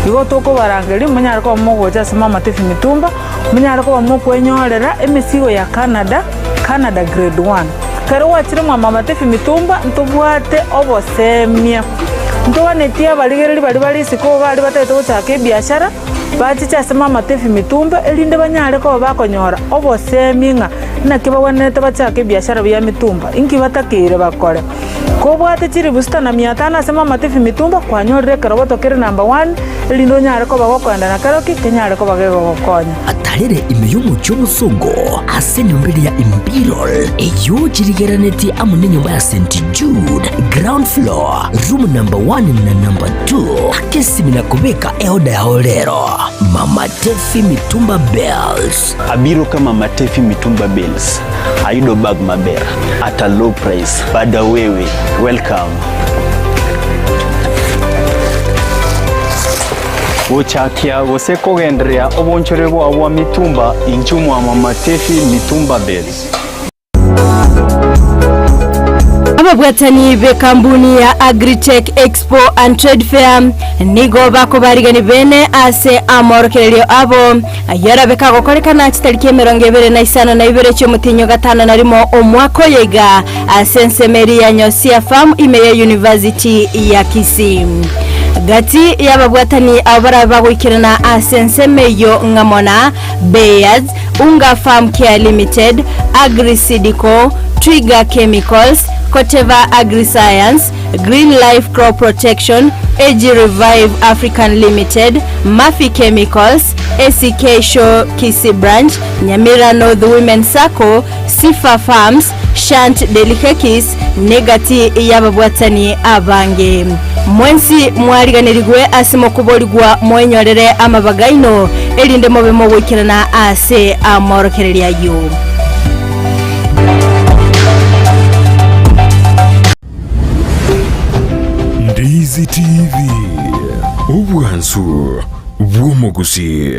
Igo tokobarangeria monyare koba mogocha ase Mama Tefi Mitumba, monyare koba mokwenyorera emesigo ya Canada, Canada grade one. Ekero gwachire mwa Mama Tefi Mitumba ntobwate obosemia, ntoganetie abarigereria baria bare isiko baria batagete gochaka ebiashara, bachiche ase Mama Tefi Mitumba erinde banyare koba bakonyora obosemi ng'a naki bagwenerete bachake ebiashara bia mitumba, inki batakeire bakore. Kobwate chilifu sita na mia tano ase Mama Tefi Mitumba, kwanyorire ekeroboto kere number one, erinde onyare koba gokoenda na keroki kenyare koba gegogokonya. Atarere ime y'omochie omosongo ase enyomba eria ya Imperial, eyio chirigeranetie amo nenyomba ya St Jude, ground floor, room number one na number two. Aka esimi na kobeka eoda yao rero. Mama Tefi Mitumba Bales. Abiro ka Mama Tefi Mitumba Bales. Ayudo bag maber at a low price. Bada wewe, welcome. Gochakia gose kogendereria obonchore bwao bwa mitumba inchuo mwa Mama Tefi Mitumba Bales. Ababwatani b'ekambuni ya Agritech Expo and Trade Fair nigo bakobarigani bene ase amorokererio abo ayio arabe kagokorekana chitariki 25 chi'omotienyi o gatano na rimo omwaka oyo iga ase ensemo eria ya Nyosia Farm ime ye University ya Kisii. Gati y'ababwatani abo barabe bagoikerana ase ensemo eyio ng'amo na Bayers, Unga Farm Care Limited, Agri Seed Co, Twiga Chemicals, Koteva Agriscience, Green Life Crop Protection, AG Revive African Limited, Murphy Chemicals, ACK Show Kisii Branch, Nyamira North Women Sacco, Sifa Farms, Shant Delicacies, negati y'ababwatani abange. Mwensi mwariganerigwe ase mokoborigwa mwenyorere amabaga aino, erinde mobe mogoikerana ase amorokererio ayio. Ndizi TV, obwansu bw'omogusii.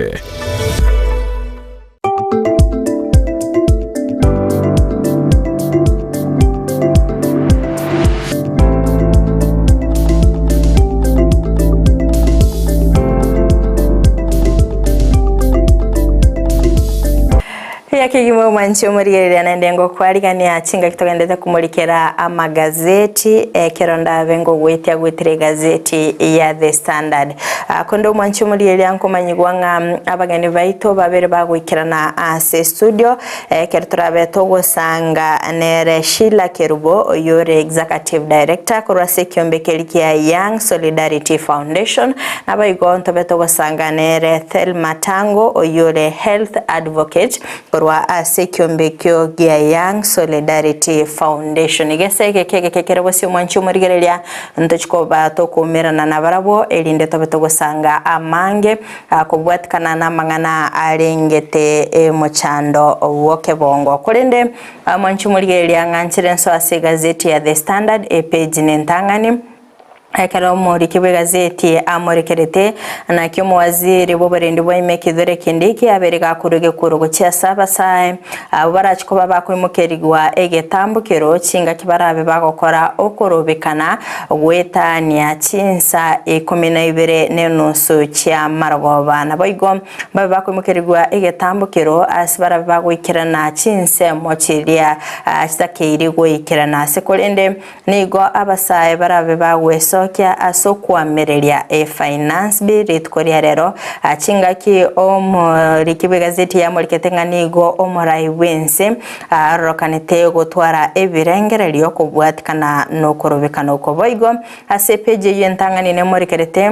Mbuya kegima omwanchi omorigereria naende ngokwarigania chingaki togendete komorikera amagazeti ekero ndabe ngogwetia gwetire egazeti ya The Standard. Ah, Konde omwanchi omorigereria nkomanyigwa ng'a abageni baito babere bagoikerana ase studio ekero torabe togosanga nere Sheila Kerubo oyore Executive Director korwa ase ekiombe keria kia Young Solidarity Foundation Naboigo ntobe togosanga nere Thelma Tango, oyore Health Advocate korwa ase ekiombe ekio gia Young Solidarity Foundation. Gese egeke egeke kere bosio mwanche omorigereria, ntochi koba tokoumerana nabarabwo, erinde tobe togosanga amange kobwatikana namang'ana arengete emochando bw'okebongo. Korende mwanche omorigereria ng'anchire nsoe ase egazeti ya The Standard, epage nentang'ani. Ekero omoriki bw'egazeti amorekerete, naki omowaziri bw'oborendi bwa ime Kithure Kindiki abeire gakorwa egekuro gochia ase abasae abwo barache koba bakoimokerigwa egetambokero chingaki barabe bagokora okorobekana goetania chinsa ikomi na ibere na enusu chia marogoba. Naboigo mbabe bakoimokerigwa egetambokero ase barabe bagoikerana chinsemo chiria chitakeiri goikerana ase korende Nigo abasae barabe bagwesokia ase okoamereria efinance bill rituko ria rero. Chingaki omoriki bw'egazeti yamorikete ng'a nigo omorai bw'ense arorokanete gotwara ebirengererio kobwatikana nokorobekana oko. Boigo ase epeji eyio entang'ani nemorikerete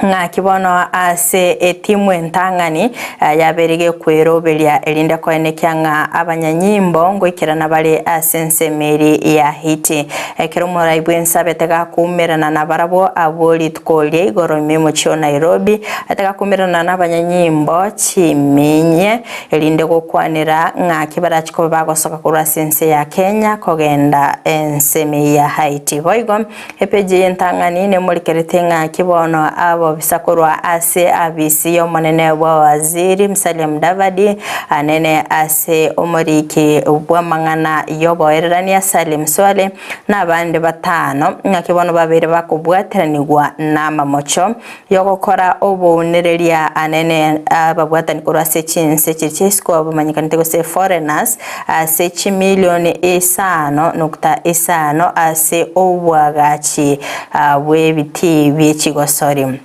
Ng'aki bono ase etimu entang'ani yabeire gekweroberia erinde koenekia ng'a abanyanyimbo ngoikerana bare ase ensemo eria ya Haiti. Ekero omorai bw'ense abete gakoumerana nabarabwo abwo rituko ria igoro ime omochie o Nairobi, abete gakoumerana nabanyanyimbo chiminye erinde gokwanera ng'aki barachi koba bagosoka korwa ase ense ya Kenya kogenda ensemo ya Haiti. Boigo Epeji y'entang'ani nemorikerete ng'aki bono abobisa korwa ase abisi y'omonene bw'abawaziri Musalia Mudavadi, anene ase omoriki bw'amang'ana y'oboererania Salim Swaleh, na abande batano, ng'aki bono babeire bakobwateranigwa namamocho Yogokora obounereria anene ababwatani korwa ase chinse chiria chia isiko abamanyekanete gose foreigners ase chimilioni isano nukta isano ase obwagachi bw'ebitii bie chigosori.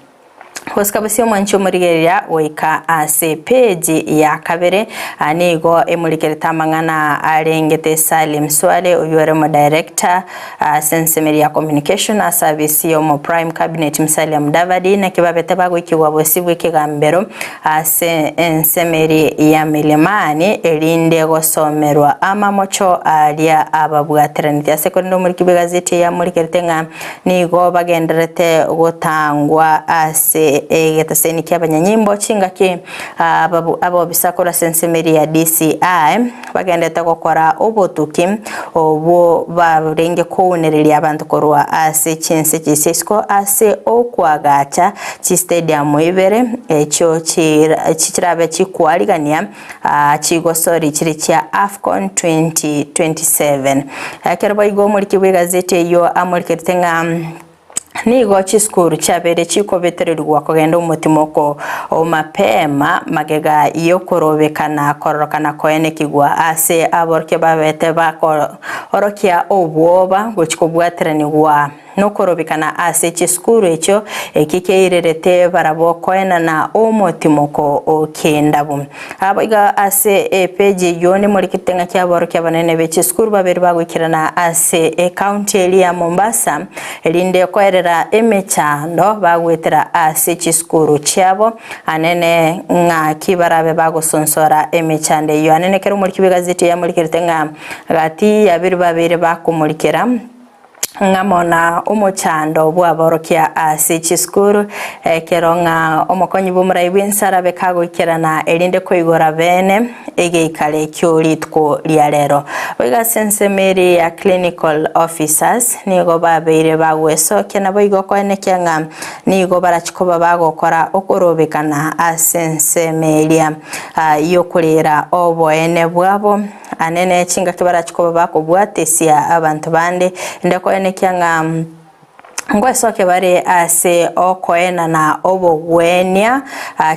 Gosika bosio omwanchi omorigereria goika ase epeji ya kabere nigo emorikerete amang'ana arengete Salim Swaleh oyio ore omodirector Ase ensemeri ya communication ase abisi y'omo prime cabinet Musalia Mudavadi naki babete bagoikigwa bosio bw'ekegambero ase ensemeri ya Milimani erinde gosomerwa amamocho aria ababwateraneti ase korende omoriki bw'egazeti eye amorikerete ng'a nigo bagendererete gotangwa ase egetaseni ki'abanyanyimbo chingaki abobisa korwa ase ensemeri ya DCI bagenderete gokora obotuki obwo barenge kounereria abanto korwa ase chinse chisia isiko ase okoagacha chistadium ibere echio chirabe chikwarigania chigosori chire chia Afcon 2027. Ekero boigo omoriki bw'egazeti eyio amorikerete ng'a Nigo chisukuru chiabeire chikobetererigwa kogenda omotimoko o mapema magega y'okorobekana kororokana koenekigwa ase aborokia babete bakoorokia obwoba gochia kobwateranigwa nokorobekana ase chisukuru echio eki keirerete barabwo koenana omotimoko o kendabu. Abo iga ase epeji eyio nemorikete ng'aki aborokia abanene be chisukuru babere bagoikerana ase ecounty eria ya Mombasa erinde koerera emechando bagoetera ase chisukuru chiabo anene ng'aki barabe bagosonsora emechando eyio. Anene ekero omoriki bw'egazeti yamorikerete ng'a gati yabere babere bakomorikera ng'amo na omochando bw'aborokia ase chisukuru, ekero ng'a omokonyi bw'omorai bw'ense arabe kagoikerana erinde koigora bene egeikaro ekio rituko ria rero. Boigo ase ensemo eria ya clinical officers nigo babeire bagwesokia naboigo koenekia ng'a nigo barachie koba bagokora okorobekana ase ensemo eria y'okorera oboene bwabo. Anene chingaki barachie koba bakobwatesia abanto bande, inde koenekia ng'a Ngwesoke bare ase okoenana obogwenia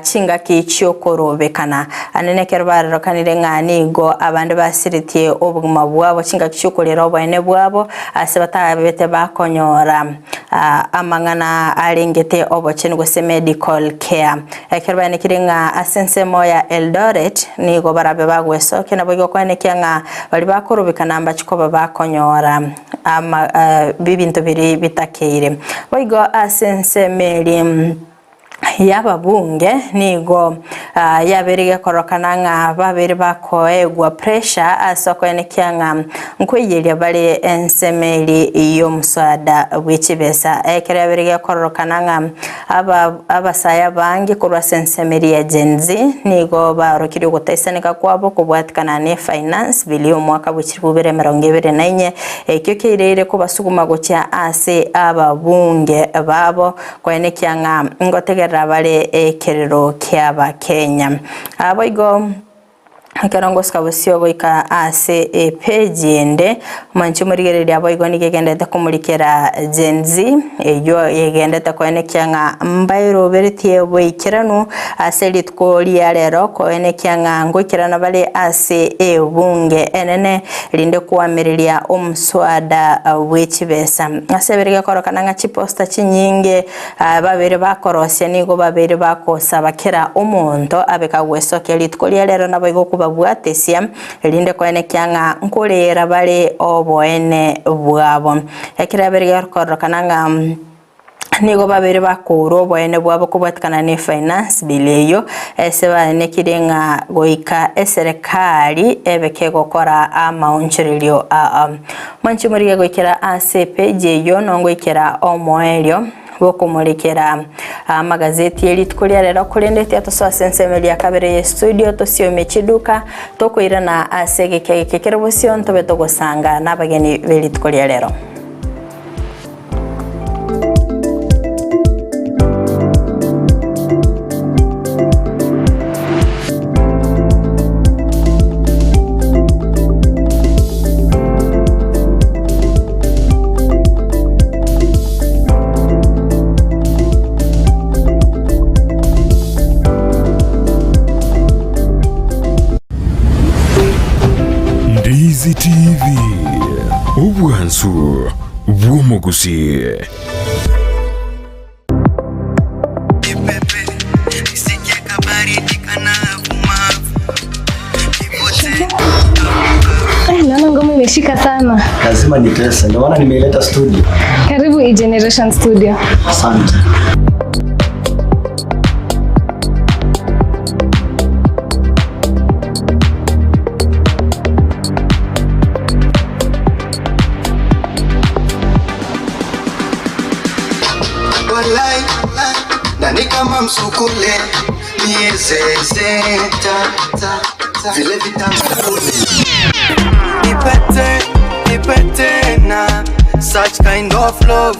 chingaki chi'okorobekana. Ande nekero barorekanire ng'a nigo abande basiretie obogima bwabo chingaki chi'okorera oboene bwabo, ase batabete bakonyora amang'ana arengete obochenu gose medical care. Ekero baenekire ng'a ase ensemo ya Eldoret nigo barabe bagwesokia, naboigo koenekia ng'a baria bakorobekana mbachi koba bakonyora. ama bibinto biria bitakeire. Boigo ase ensemo eria y'ababunge nigo yabeire gekorokana ng'a babeire bakoegwa pressure ase okoenekia ng'a nkoiyeria bare ensemo eria y'omoswada bwe chibesa. Ekero yabeire gekororokana ng'a aba abasae abange korwa ase ensemo eria ya Gen Z nigo baorokirie ogotaisaneka kwabo kobwatikana ne Finance Bill y'omwaka bwe 2024, ekio kiaireire kobasuguma gochia ase ababunge babo koenekia ng'a ngotegerera bare ekerero ki'Abakenya. Boigo ekero ngosuka bosio goika ase epeji ende, omonche omorigereria boigo nigo egenderete komorikera Gen Z, eyio egenderete koenekia ng'a mbairoberetie boikeranu Ase rituko ria rero koenekia ng'a ngoikerana bare ase ebunge enene, erinde koamereria omoswada bwe chibesa. Ase ebere gekorokana ng'a chiposta chinyinge babeire bakorosia nigo babeire bagosaba kera omonto abe kagwesokia rituko ria rero naboigo kobabwatesia, erinde koenekia ng'a nkoreera bare oboene bwabo. Ekero ebere gekorokana ng'a. Nigo babeire bakourwa oboene bwabo kobwatikana ne Finance Bill eyio ase baenekire ng'a goika eserekari ebe kegokora amaonchorerio aa. Mwanche morige goikera ase epage eyio nongoikera omoerio bw'okomorekera amagazeti ye rituko ria rero korende tiatosoa ase ensemo eria kabere ye studio tosiomie chiduka tokoirana ase egeka eke kere bosio ntobe togosanga nabageni be rituko ria rero. Ndizi TV, obwansu bw'omogusii. Eh, naona ngoma imeshika sana. Lazima nitese, ndio maana nimeileta studio. Karibu E-Generation Studio. Asante. Walai, nani kama msukule miezezeta vile vitamu Nipete, nipete na such kind of love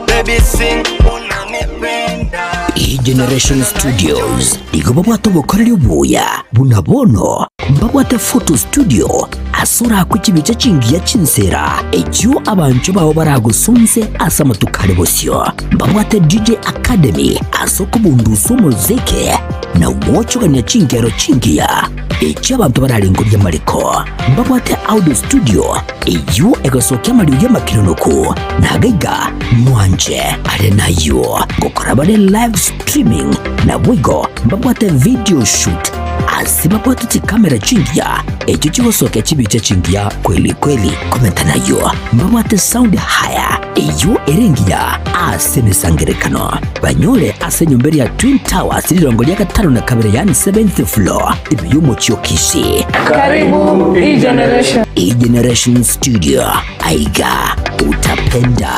baby sing unanipenda E-Generation Studios igo babwate obokoreri obuya buna bono mbabwate photo studio Ase orakwe chibicha chingiya chinsera, echio abanchwa bao baragosonse ase amatuko are bosio. Mbabwate DJ Academy ase okobundusa omoziki na gwochogania chingero chingiya echio abanto bararengorie amariko. Mbabwate Audio Studio eyio egosokia amariogi amakironoku na agaiga mwanche are nayio gokora bare live streaming naboigo mbabwate video shoot ase babwate chikamera chingiya echio chigosokia chibicha chingiya kweli kweli. Komenta nayio mbabwate sound haya eyio ere engiya ase emesangerekano. Banyore ase enyomba eria Twin Towers rirongo ria gatano na kabere yaani seventh floor ime y'omochie o Kisii. Karibu E-Generation. E-Generation Studio aiga utapenda.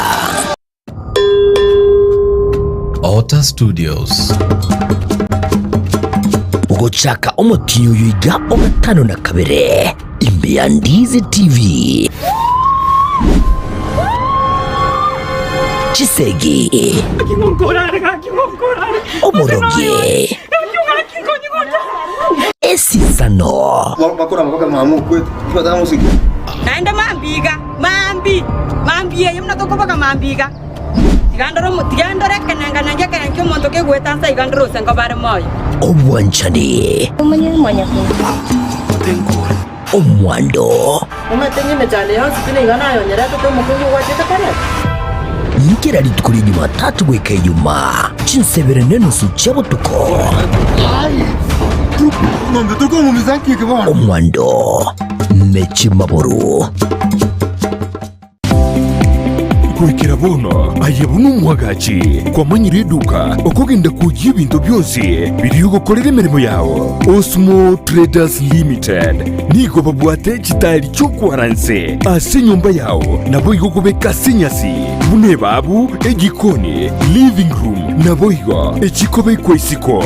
Otter Studios. Gochaka omotinyi oyo iga o gatano na kabere ime ya Ndizi TV. Chisegi, oborogi, esisano. Naende mambi iga, mambi, mambi eye buna tokoboka mambi iga. Tiga ndore omo, tiga ndore ekenenga-nenga ekenene ki'omonto kegoeta nse iga ndore ose nkobare moyo. Obwanchani. Omwando. Omanyete ng'a emechando yonsi pi nigo nayonyeretete omokungu ogwachete koreta. Kera rituko ria Jumatatu goika Ijumaa, chinsebere nenusu chia botuko. Omwando ne chimaboru. Goikera bono aye buna omwagachi kwamanyire eduka okogenda kwoyia ebinto bionsi biria ogokorera emeremo yao. Osmo Traders Limited nigo babwate chitaeri chi'okwara nse ase enyomba yao naboigo okobeka ase enyasi buna ebabu, ejikoni, living room naboigo echikobekwa isiko.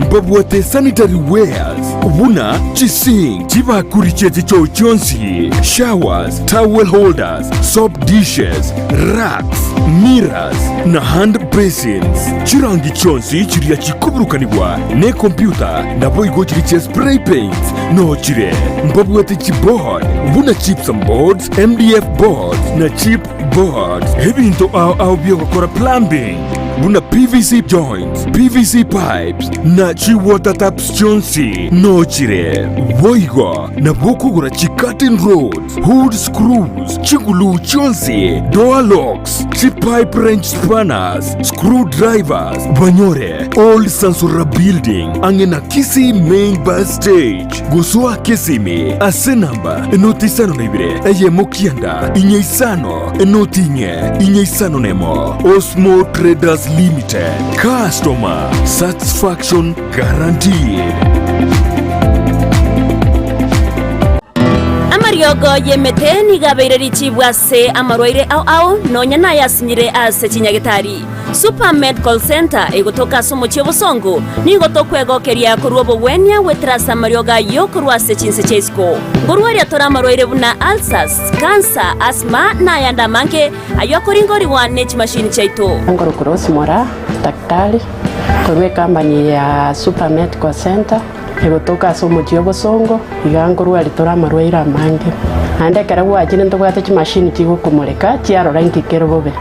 Mbabwate sanitary wares buna chisink, chibakuri chie chichoo chionsi, showers, towel holders, soap dishes, racks, mirrors, na hand basins. Chirangi chionsi chiria chikoburukanigwa nekompyuta naboigo chiria chia spray paints noo chire. Mbabwate chiboard buna gypsum boards, MDF boards na chip boards. Ebinto ao ao biogokora plumbing buna PVC joints, PVC pipes na chi water taps chionsi noo chire. Boigo nabo okogora chi curtain rods, Hood screws, chiguluu chionsi, door locks, chipipe wrench spanners, screw drivers, banyore Old Sansora Building ang'e na Kisii Main Bus Stage. Gosoa Kisimi ase namba enoti isano na ibere eyemo kianda inye isano enoti inye inye isano nemo. Osmo Traders Limited, customer satisfaction guaranteed. Amariogo y'emete nigo abeire richibu ase amarwaire ao ao, nonya nayasinyire ase chinyagetari. Super Medical Centre egotoka ase omochie obosongo, nigo tokwegokeria korwa obogwenia goetera ase amariogo ayio korwa ase chinse chia isiko. Nkorwaria tore amarwaire buna ulcers, cancer, asthma na ayande amange ayio akoringorigwa ne chimashini chiaito. Ngorokwa Rose Moraa, daktari korwa ecompany ya Super Medical Centre. Egotoka ase omochie obosongo, iga nkorwaria tore amarwaire amange. Naende ekero gwachire ntobwate chimashini chigokomoreka chiarora inki kere bobe.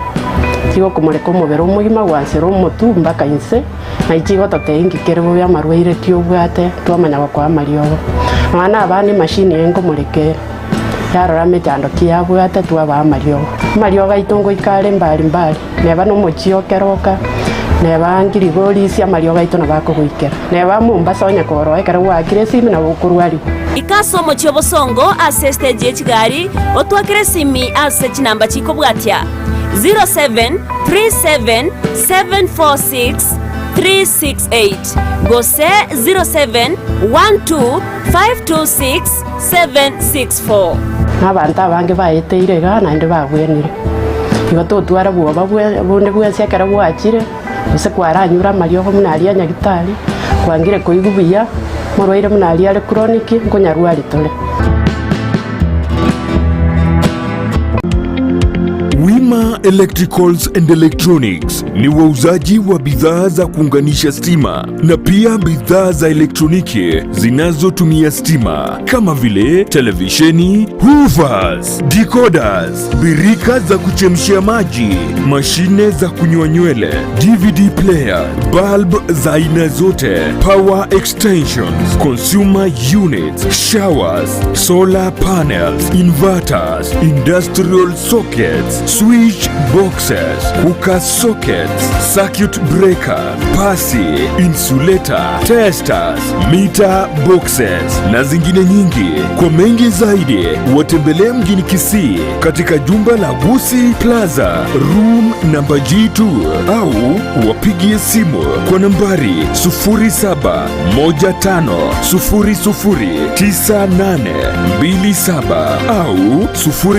Chigokomoreka omobere omogima gwansera omotwe mpaka inse, naye chigototebia inki kere bobe amarwaire ki obwate twamanya gokoa amariogo. Nonya na abana emashini eye nkomoreka ere, yarora emechando ki yabwate twabaa amariogo. Amariogo aito ngoika are mbari mbari. Neba nomochie o keroka, neba ngirigorisia amariogo aito nabo akogoikera. Neba Mombasa onye koroa ekero gwaakire esimi nabo okorwarigwa. Ika ase omochie obosongo ase estage ye chigari, otwakere esimi ase chinamba chikobwatia, 0737746368 gose 0712526764. Na abanto abange baeteire igaa naende bagwenire. Igo totwara bwoba bonde bwensi ekero gwachire, gose kwaranyure amariogo buna aria a nyagitari, kwangire koigwa buya, omorwaire buna aria are chronic, nkonyarwari tore. Wima Electricals and Electronics ni wauzaji wa bidhaa za kuunganisha stima na pia bidhaa za elektroniki zinazotumia stima kama vile televisheni, hoovers, decoders, birika za kuchemshia maji, mashine za kunyoa nywele, DVD player, bulb za aina zote, power extensions, consumer units, showers, solar panels, inverters, industrial sockets, switch boxes, cooker sockets, circuit breaker, pasi, insulator, testers, meter boxes na zingine nyingi. Kwa mengi zaidi watembelee mjini Kisii katika jumba la Gusi Plaza room namba G2 au wapigie simu kwa nambari 0715009827 au 0.